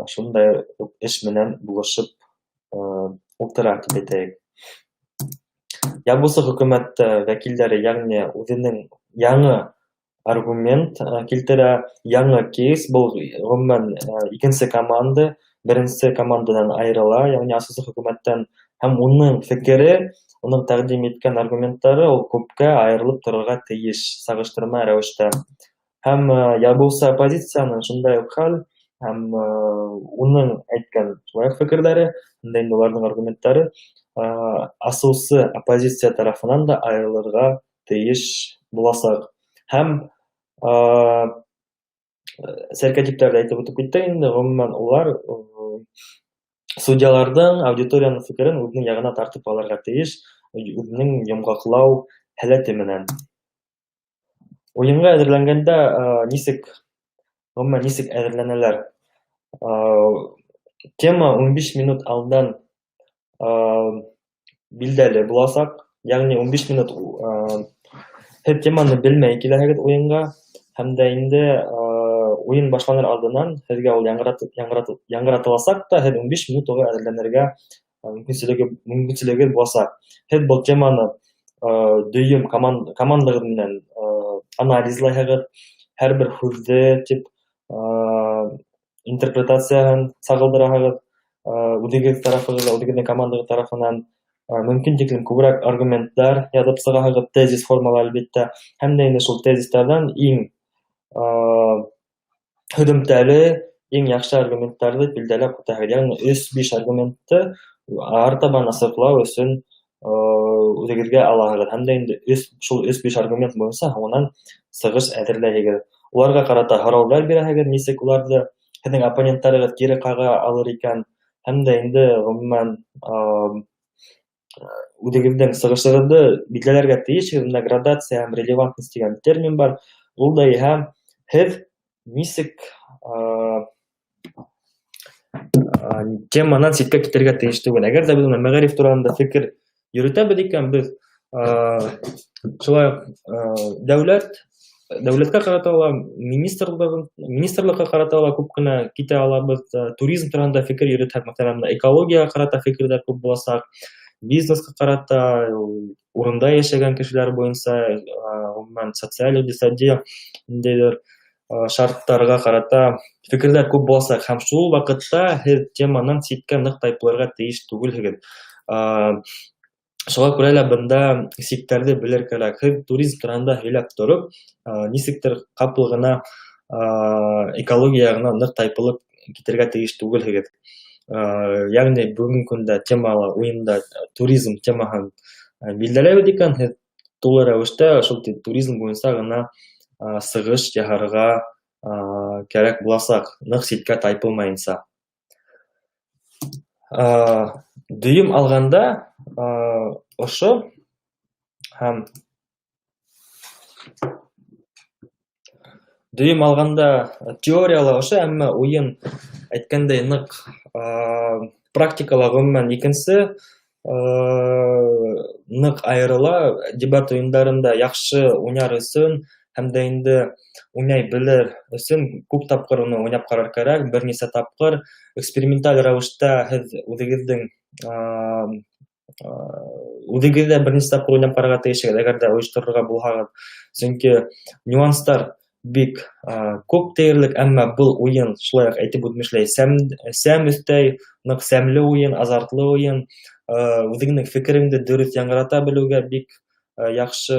шундай уҡ эш менән булышып ултыра, тип әйтәйек. Ябыусы хөкүмәт вәкилдәре, йәғни үҙенең яңы аргумент килтерә, яңы кейс, был ғөмүмән икенсе команда, беренсе команданан айырыла, йәғни асыусы хөкүмәттән, һәм уның фекере, уның тәҡдим иткән аргументтары ул күпкә айырылып торорға тейеш сағыштырма рәүештә. Һәм ябыусы оппозицияның шундай уҡ хәл, һәм уның әйткән шулай уҡ фекерҙәре, һәм дә инде уларҙың аргументтары асыусы оппозиция тарафынан да айырылырға тейеш буласаҡ. Һәм сәркәтиптәрҙе әйтеп үтеп киттек инде, ғөмүмән улар судьяларҙың, аудиторияның фекерен үҙенең яғына тартып алырға тейеш, үҙенең йомғаҡлау һәләте менән. Уйынға әҙерләнгәндә нисек, ғөмүмән нисек әҙерләнәләр? Тема 15 минут алдан билдәле буласаҡ, йәғни 15 минут һеҙ теманы белмәй киләһегеҙ уйынға, һәм дә инде уйын башланыр алдынан һеҙгә ул яңғыратыласаҡ та, һеҙ 15 минут уға әҙерләнергә мөмкинселегегеҙ буласаҡ. Һеҙ был теманы дөйөм командағыҙ менән анализлайһығыҙ, һәр бер һүҙҙе тип интерпретацияһын сағылдыраһығыҙ, үҙегеҙ тарафығыҙ, үҙегеҙҙең командағыҙ тарафынан мөмкин тиклем күберәк аргументтар яҙып сығаһығыҙ, тезис формала әлбиттә, һәм дә инде шул тезистарҙан иң һөҙөмтәле, иң яҡшы аргументтарҙы билдәләп үтәһегеҙ. Йәғни 3-5 аргументты артабан асыҡлау өсөн үҙегеҙгә алаһығыҙ. Һәм дә инде шул 3-5 аргумент буйынса һуңынан сығыш әҙерләйһегеҙ. Уларға ҡарата һорауҙар бирәһегеҙ, нисек уларҙы һеҙҙең оппоненттарығыҙ кире ҡаға алыр икән. Һәм дә инде ғөмүмән үҙегеҙҙең сығышығыҙҙы билдәләргә тейешһегеҙ. Бында градация һәм релевантность тигән термин бар. Ул да иһә һеҙ нисек теманан ситкә китергә тейеш түгел. Әгәр ҙә беҙ бына мәғариф тураһында фекер йөрөтәбеҙ икән, беҙ шулай уҡ дәүләткә ҡарата ла, министрлыҡҡа ҡарата ла күп кенә китә алабыҙ. Туризм тураһында фекер йөрөтһәк, мәҫәлән, экологияға ҡарата фекерҙәр күп буласаҡ, бизнесҡа ҡарата, урында йәшәгән кешеләр буйынса, ғөмүмән, социаль иҡтисади ниндәйҙер шарттарға ҡарата фекерҙәр күп буласаҡ. Һәм шул ваҡытта һеҙ теманан ситкә ныҡ тайпылырға тейеш түгелһегеҙ. Шуға күрә лә бында сиктәрҙе белер кәрәк. Һеҙ туризм тураһында һөйләп тороп, нисектер ҡапыл ғына экология яғына ныҡ тайпылып китергә тейеш түгелһегеҙ. Йәғни бөгөнгө көндә темала, уйында туризм темаһын билдәләйбеҙ икән, һеҙ тулы рәүештә шул туризм буйынса ғына сығыш яһарға кәрәк буласаҡ, ныҡ ситкә тайпылмайынса. Дөйөм алғанда ошо һәм Дөйөм алғанда, теорияла ошо, әммә уйын, әйткәндәй, ныҡ практикала ғөмүмән икенсе, ныҡ айырыла. Дебат уйындарында яҡшы уйнар өсөн һәм дә инде уйнай белер өсөн күп тапҡыр уны уйнап ҡарар кәрәк, бер нисә тапҡыр эксперименталь рәүештә һеҙ үҙегеҙҙең үҙегеҙ ҙә бер нисә тапҡыр уйнап ҡарарға тейешһегеҙ, әгәр ҙә ойошторорға булһағыҙ, сөнки нюанстар бик күп тиерлек, әммә был уйын, шулай уҡ әйтеп үтмешләй, сәм өҫтәй, ныҡ сәмле уйын, азартлы уйын, үҙеңдең фекереңде дөрөҫ яңғырата белеүгә бик яҡшы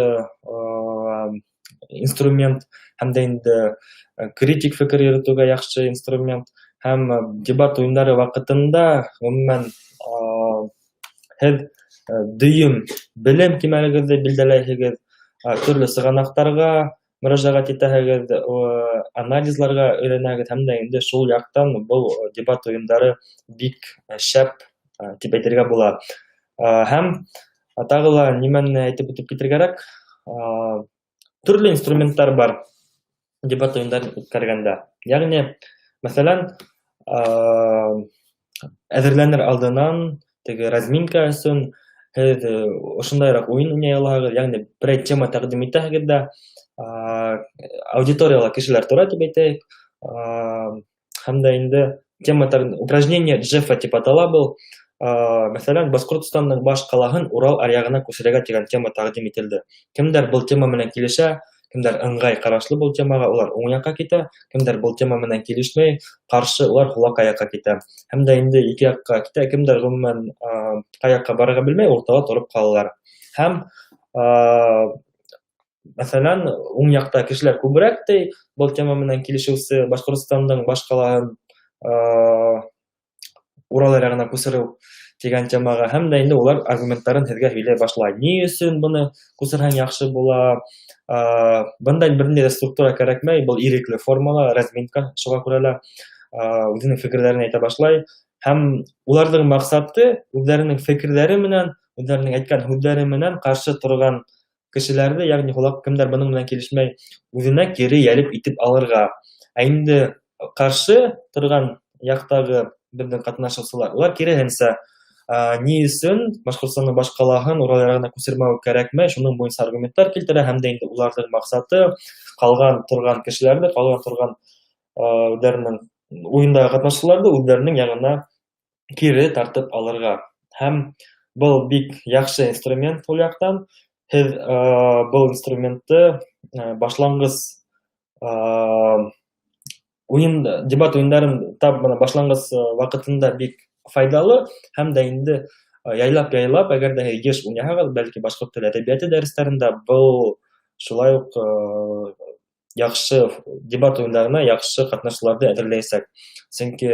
инструмент һәм дә инде критик фекер йөрөтөүгә яҡшы инструмент. Һәм дебат уйындары ваҡытында ғөмүмән һеҙ дөйөм белем кимәлегеҙҙе билдәләйһегеҙ, төрлө сығанаҡтарға мөрәжәғәт итәһегеҙ, анализларға өйрәнәгеҙ һәм дә инде шул яҡтан был дебат уйындары бик шәп тип әйтергә була. Һәм тағы ла нимәне әйтеп үтеп китергә кәрәк, төрлө инструменттар бар дебат уйындарын үткәргәндә. Йәғни, мәҫәлән, әҙерләнер алдынан теге разминка өсөн һеҙ ошондайыраҡ уйын уйнай алаһығыҙ, йәғни берәй тема тәҡдим итәһегеҙ ҙә, аудиторияла кешеләр тора тип әйтәйек, һәм дә инде тема, упражнение Джеффа тип атала был. Мәҫәлән, Башҡортостандың баш ҡалаһын Урал аръяғына күсерергә тигән тема тәҡдим ителде. Кемдәр был тема менән килешә, кемдәр ыңғай ҡарашлы был темаға, улар уң яҡҡа китә, кемдәр был тема менән килешмәй, ҡаршы, улар һулаҡ яҡҡа китә. Һәм дә инде ике яҡҡа китә, кемдәр ғөмүмән ҡай яҡҡа барырға белмәй, уртала тороп ҡалалар. Һәм мәҫәлән, уң яҡта кешеләр күберәк ти, был тема менән килешеүсе Башҡортостандың баш ҡалаһын Урал аръяғына күсереү тигән темаға, һәм дә инде улар аргументтарын һеҙгә һөйләй башлай. Ни өсөн быны күсерһәң яҡшы була? Бындай бер ниндәй ҙә структура кәрәкмәй, был ирекле формала, разминка, шуға күрә лә үҙенең фекерҙәрен әйтә башлай. Һәм уларҙың маҡсаты үҙҙәренең фекерҙәре менән, үҙҙәренең әйткән һүҙҙәре менән ҡаршы торған кешеләрҙе, йәғни улар кемдәр бының менән килешмәй, үҙенә кире йәлеп итеп алырға. Ә инде ҡаршы торған яҡтағы беҙҙең ҡатнашыусылар, улар киреһенсә, ни өсөн Башҡортостандың баш ҡалаһын Урал яғына күсермәү кәрәкмәй, шуның буйынса аргументтар килтерә, һәм дә инде уларҙың маҡсаты ҡалған торған кешеләрҙе, ҡалған торған үҙҙәренең уйындағы ҡатнашыусыларҙы үҙҙәренең яғына кире тартып алырға. Һәм был бик яҡшы инструмент ул яҡтан. Һеҙ был инструментты башланғыс уйын, дебат уйындарын тап бына башланғыс ваҡытында бик файҙалы, һәм дә инде яйлап-яйлап, әгәр ҙә һеҙ йыш уйнаһағыҙ, бәлки башҡорт теле әҙәбиәте дәрестәрендә был шулай уҡ яҡшы дебат уйындарына яҡшы ҡатнашыусыларҙы әҙерләйәсәк. Сөнки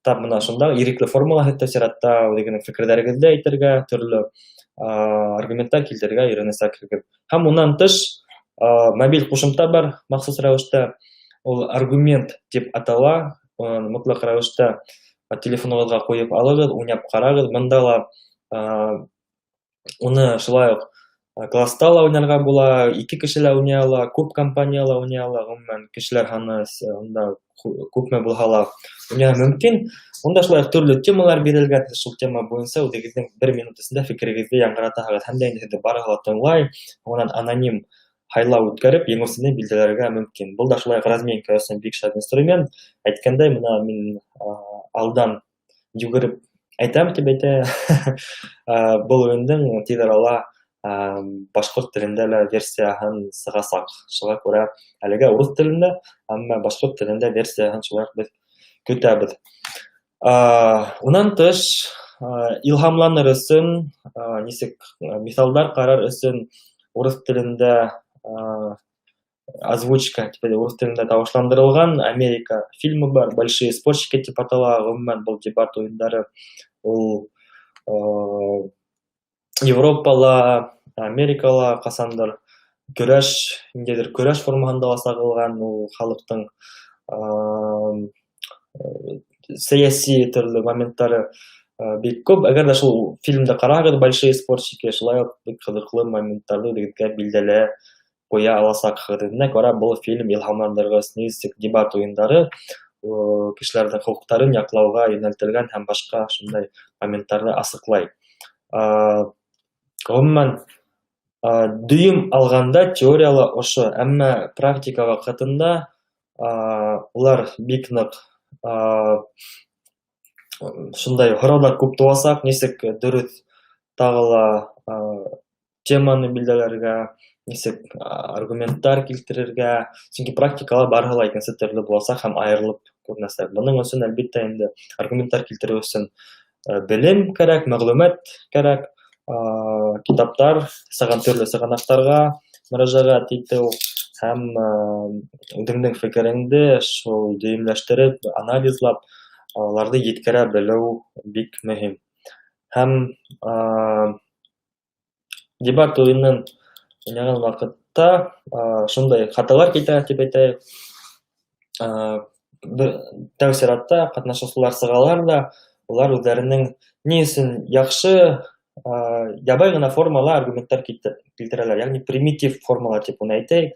тап бына шунда ирекле формала һеҙ сиратта үҙегеҙҙең фекерҙәрегеҙҙе әйтергә, төрлө аргументтар килтерергә өйрәнәсәкһегеҙ. Һәм унан тыш мобиль ҡушымта бар махсус рәүештә, ул аргумент тип атала, уны мотлаҡ рәүештә телефонығыҙға ҡуйып алығыҙ, уйнап ҡарағыҙ. Бында ла уны шулай уҡ класста ла уйнарға була, ике кеше лә уйнай ала, күп компания ла уйнай ала, ғөмүмән кешеләр һаны унда күпме булһа ла уйнарға мөмкин. Унда шулай уҡ төрлө темалар бирелгән, шул тема буйынса үҙегеҙҙең бер минут эсендә фекерегеҙҙе яңғыратаһығыҙ, һәм дә инде һеҙҙе барыһы ла тыңлай, унан аноним һайлау үткәреп, еңеүсене билдәләргә мөмкин. Был да шулай уҡ разминка өсөн бик шәп инструмент. Әйткәндәй, бына мин алдан йүгереп әйтәм тип әйтә, был уйындың тиҙ арала башҡорт телендә лә версияһын сығасаҡ. Шуға күрә әлегә урыҫ телендә, әммә башҡорт телендә версияһын шулай уҡ беҙ көтәбеҙ. Унан тыш, илһамланыр өсөн, нисек миҫалдар ҡарар өсөн урыҫ телендә озвучка, тип урыҫ телендә тауышландырылған Америка фильмы бар, Большие спорщики тип атала. Ғөмүмән, был дебат уйындары ул Европала, Америкала ҡасандыр көрәш, ниндәйҙер көрәш формаһында ла сағылған, ул халыҡтың сәйәси төрлө моменттары бик күп. Әгәр ҙә шул фильмды ҡараһағыҙ, Большие спорщики, шулай уҡ бик ҡыҙыҡлы моменттарҙы үҙегеҙгә билдәле ҡуя аласаҡһығыҙ. Үҙенә күрә был фильм илһамландырғыс, нисек дебат уйындары кешеләрҙең хоҡуҡтарын яҡлауға йүнәлтелгән һәм башҡа шундай моменттарҙы асыҡлай. Ғөмүмән, дөйөм алғанда теорияла ошо, әммә практика ваҡытында улар бик ныҡ шундай һорауҙар күп тыуасаҡ, нисек дөрөҫ тағы ла теманы билдәләргә, нисек аргументтар килтерергә, сөнки практикала барыһы ла икенсе төрлө буласаҡ һәм айырылып күренәсәк. Бының өсөн, әлбиттә, инде аргументтар килтереү өсөн белем кәрәк, мәғлүмәт кәрәк, китаптар, төрлө сығанаҡтарға мөрәжәғәт итеү һәм үҙеңдең фекереңде шул дөйөмләштереп, анализлап, уларҙы еткерә белеү бик мөһим. Һәм дебат уйынын уйнаған ваҡытта шундай хаталар китә, тип әйтәйек. Тәү сиратта ҡатнашыусылар сығалар ҙа, улар үҙҙәренең ни өсөн яҡшы ябай ғына формала аргументтар килтерәләр, йәғни примитив формала тип уны әйтәйек.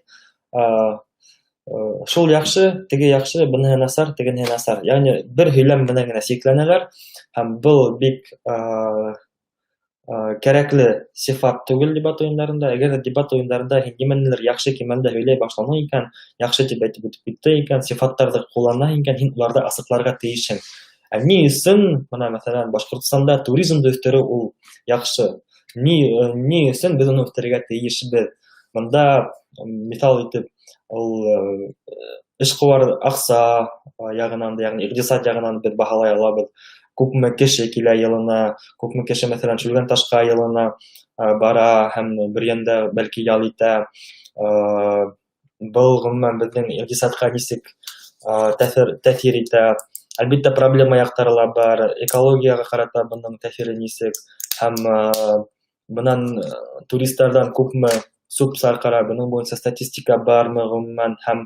Шул яҡшы, теге яҡшы, быныһы насар, тегенеһе насар. Йәғни бер һөйләм менән генә сикләнәләр, һәм был бик кәрәкле сифат түгел дебат уйындарында. Әгәр ҙә дебат уйындарында һин нимәнелер яҡшы кимәлдә һөйләй башланың икән, яҡшы тип әйтеп үтеп китте икән, сифаттарҙы ҡулланаһың икән, һин уларҙы асыҡларға тейешһең. Ә ни өсөн, бына, мәҫәлән, Башҡортостанда туризмды үҫтереү ул яҡшы? Ни өсөн беҙ уны үҫтерергә тейешбеҙ? Бында миҫал итеп, ул эшҡыуар аҡса яғынан да, йәғни иҡтисад яғынан беҙ баһалай алабыҙ. Күпме кеше килә йылына, күпме кеше, мәҫәлән, Шүлгәнташҡа йылына бара һәм Бөрйәндә бәлки ял итә. Был ғөмүмән беҙҙең иҡтисадҡа нисек тәьҫир итә. Әлбиттә, проблема яҡтары ла бар, экологияға ҡарата бының тәьҫире нисек, һәм бынан туристарҙан күпме сүп-сар ҡара, бының буйынса статистика бармы ғөмүмән, һәм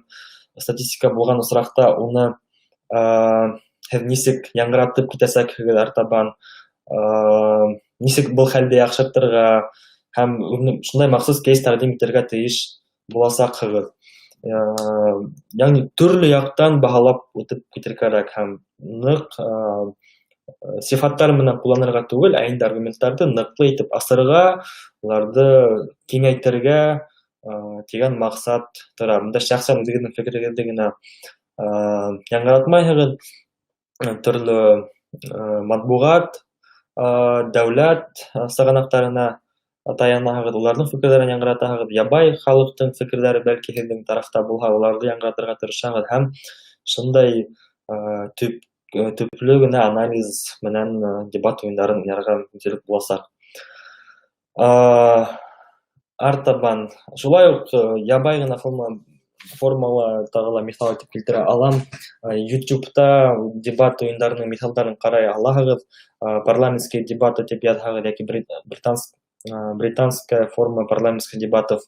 статистика булған осраҡта уны һеҙ нисек яңғыратып китәсәкһегеҙ артабан, нисек был хәлде яҡшыртырға, һәм шундай махсус кейс тәҡдим итергә тейеш буласаҡһығыҙ. Йәғни төрлө яҡтан баһалап үтеп китер кәрәк һәм ныҡ сифаттар менән ҡулланырға түгел, ә инде аргументтарҙы ныҡлы итеп асырға, уларҙы киңәйтергә тигән маҡсат тора. Бында шәхсән үҙегеҙҙең фекерегеҙҙе генә яңғыратмайһығыҙ, төрлө матбуғат, дәүләт сығанаҡтарына таянаһығыҙ, уларҙың фекерҙәрен яңғыратаһығыҙ, ябай халыҡтың фекерҙәре бәлки һеҙҙең тарафта булһа, уларҙы яңғыратырға тырышаһығыҙ һәм шундай төплө генә анализ менән дебат уйындарын уйнарға мөмкинселек буласаҡ. Артабан шулай уҡ ябай ғына формала тағы ла миҫал итеп килтерә алам. YouTube'та дебат уйындарының миҫалдарын ҡарай алаһығыҙ. Парламентские дебаты тип яҙһағыҙ йәки британская форма парламентских дебатов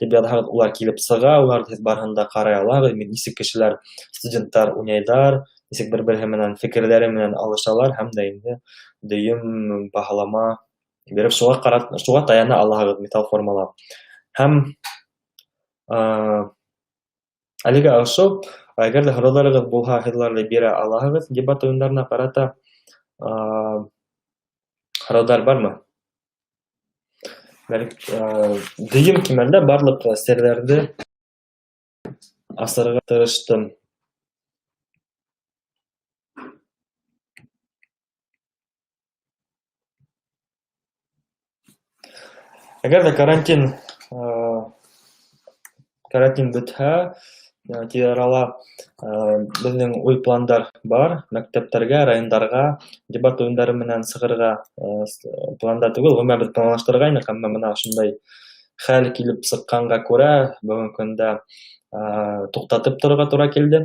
тип яҙһағыҙ, улар килеп сыға, уларҙы һеҙ барыһын да ҡарай алаһығыҙ. Нисек кешеләр, студенттар уйнайҙар, нисек бер-береһе менән фекерҙәре менән алышалар һәм дә инде дөйөм баһалама биреп шуға таяна алаһығыҙ миҫал формала. Һәм әлегә ошо, әгәр ҙә һорауҙарығыҙ булһа, һеҙ уларҙы бирә алаһығыҙ дебат уйындарына ҡарата. Һорауҙар бармы? Дөйөм кимәлдә барлыҡ серҙәрҙе асырға тырыштым. Әгәр ҙә карантин бөтһә, тиҙ арала беҙҙең уй-пландар бар, мәктәптәргә, райондарға дебат уйындары менән сығырға планда түгел, ғөмүмән беҙ планлаштырғайныҡ, әммә бына ошондай хәл килеп сыҡҡанға күрә бөгөнгө көндә туҡтатып торорға тура килде.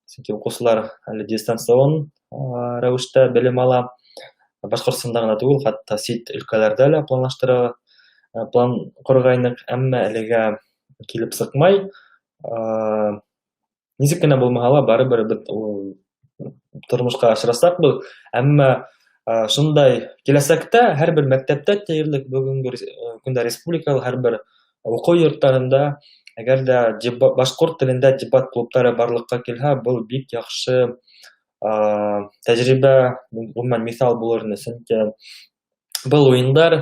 Сөнки уҡыусылар әле дистанцион рәүештә белем ала. Башҡортостанда ғына түгел, хатта сит өлкәләрҙә лә план ҡорғайныҡ, әммә әлегә килеп сыҡмай. Нисек кенә булмаһа ла, барыбер беҙ ул тормошҡа ашырасаҡбыҙ. Әммә шундай киләсәктә һәр бер мәктәптә тиерлек бөгөнгө көндә республикала һәр бер Уҡыу йорттарында әгәр ҙә башҡорт телендә дебат клубтары барлыҡҡа килһә, был бик яҡшы тәжрибә, ғөмүмән, миҫал булыр ине, сөнки был уйындар,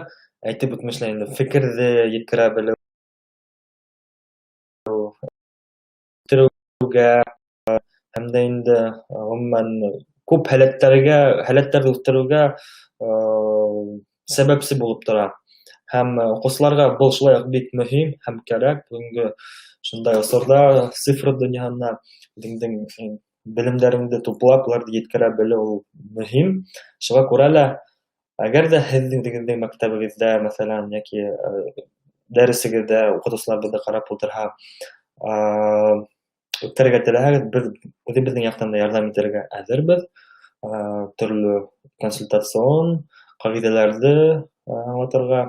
әйтеп үтмешләй инде, фекерҙе еткерә белеү, үҫтереүгә һәм дә инде ғөмүмән күп һәләттәргә, һәләттәрҙе үҫтереүгә сәбәпсе булып тора. Һәм уҡыусыларға был шулай уҡ бик мөһим һәм кәрәк бөгөнгө шундай осорҙа цифра донъяһында үҙеңдең белемдәреңде туплап, уларҙы еткерә белеү ул мөһим. Шуға күрә лә, әгәр ҙә һеҙҙең үҙегеҙҙең мәктәбегеҙҙә, мәҫәлән, йәки дәресегеҙҙә уҡытыусылар беҙҙе ҡарап ултырһа, үткәрергә теләһәгеҙ, беҙ үҙебеҙҙең яҡтан да ярҙам итергә әҙербеҙ. Төрлө консультацион ҡағиҙәләрҙе аңлатырға,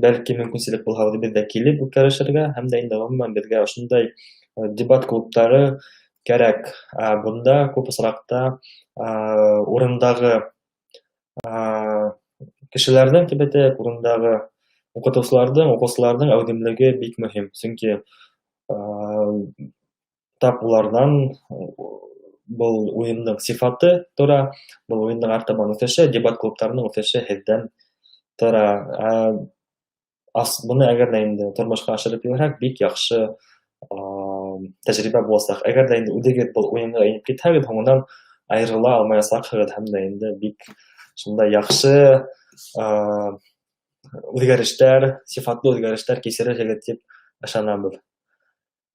бәлки мөмкинселек булһа, үҙебеҙ ҙә килеп үткәрешергә, һәм дә инде ғөмүмән беҙгә ошондай дебат клубтары кәрәк. Бында күп осраҡта урындағы кешеләрҙең, тип әйтәйек, урындағы уҡытыусыларҙың, уҡыусыларҙың әүҙемлеге бик мөһим, сөнки тап уларҙан был уйындың сифаты тора, был уйындың артабан үҫеше, дебат клубтарының үҫеше һеҙҙән тора. Быны әгәр ҙә инде тормошҡа ашырып ебәрһәк, бик яҡшы тәжрибә буласаҡ. Әгәр ҙә инде үҙегеҙ был уйынға инеп китһәгеҙ, һуңынан айырыла алмаясаҡһығыҙ һәм дә инде бик шундай яҡшы үҙгәрештәр, сифатлы үҙгәрештәр кисерерһегеҙ тип ышанабыҙ.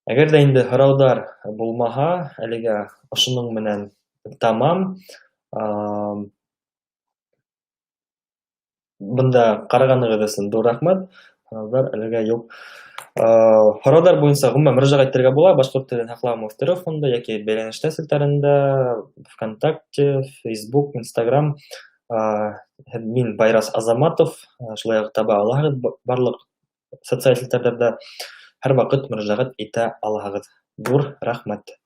Әгәр ҙә инде һорауҙар булмаһа, әлегә ошоноң менән тамам. Бында ҡарағанығыҙ өсөн ҙур рәхмәт. Һорауҙар әлегә юҡ. Һорауҙар буйынса ғөмүмән мөрәжәғәт итергә була Башҡорт телен һаҡлау һәм үҫтереү фонды йәки Бәйләнештәр селтәрендә, ВКонтакте, Facebook, Instagram. Мин Байрас Азаматов, шулай уҡ таба алаһығыҙ барлыҡ социаль селтәрҙәрҙә. Һәр ваҡыт мөрәжәғәт итә алаһығыҙ. Ҙур рәхмәт.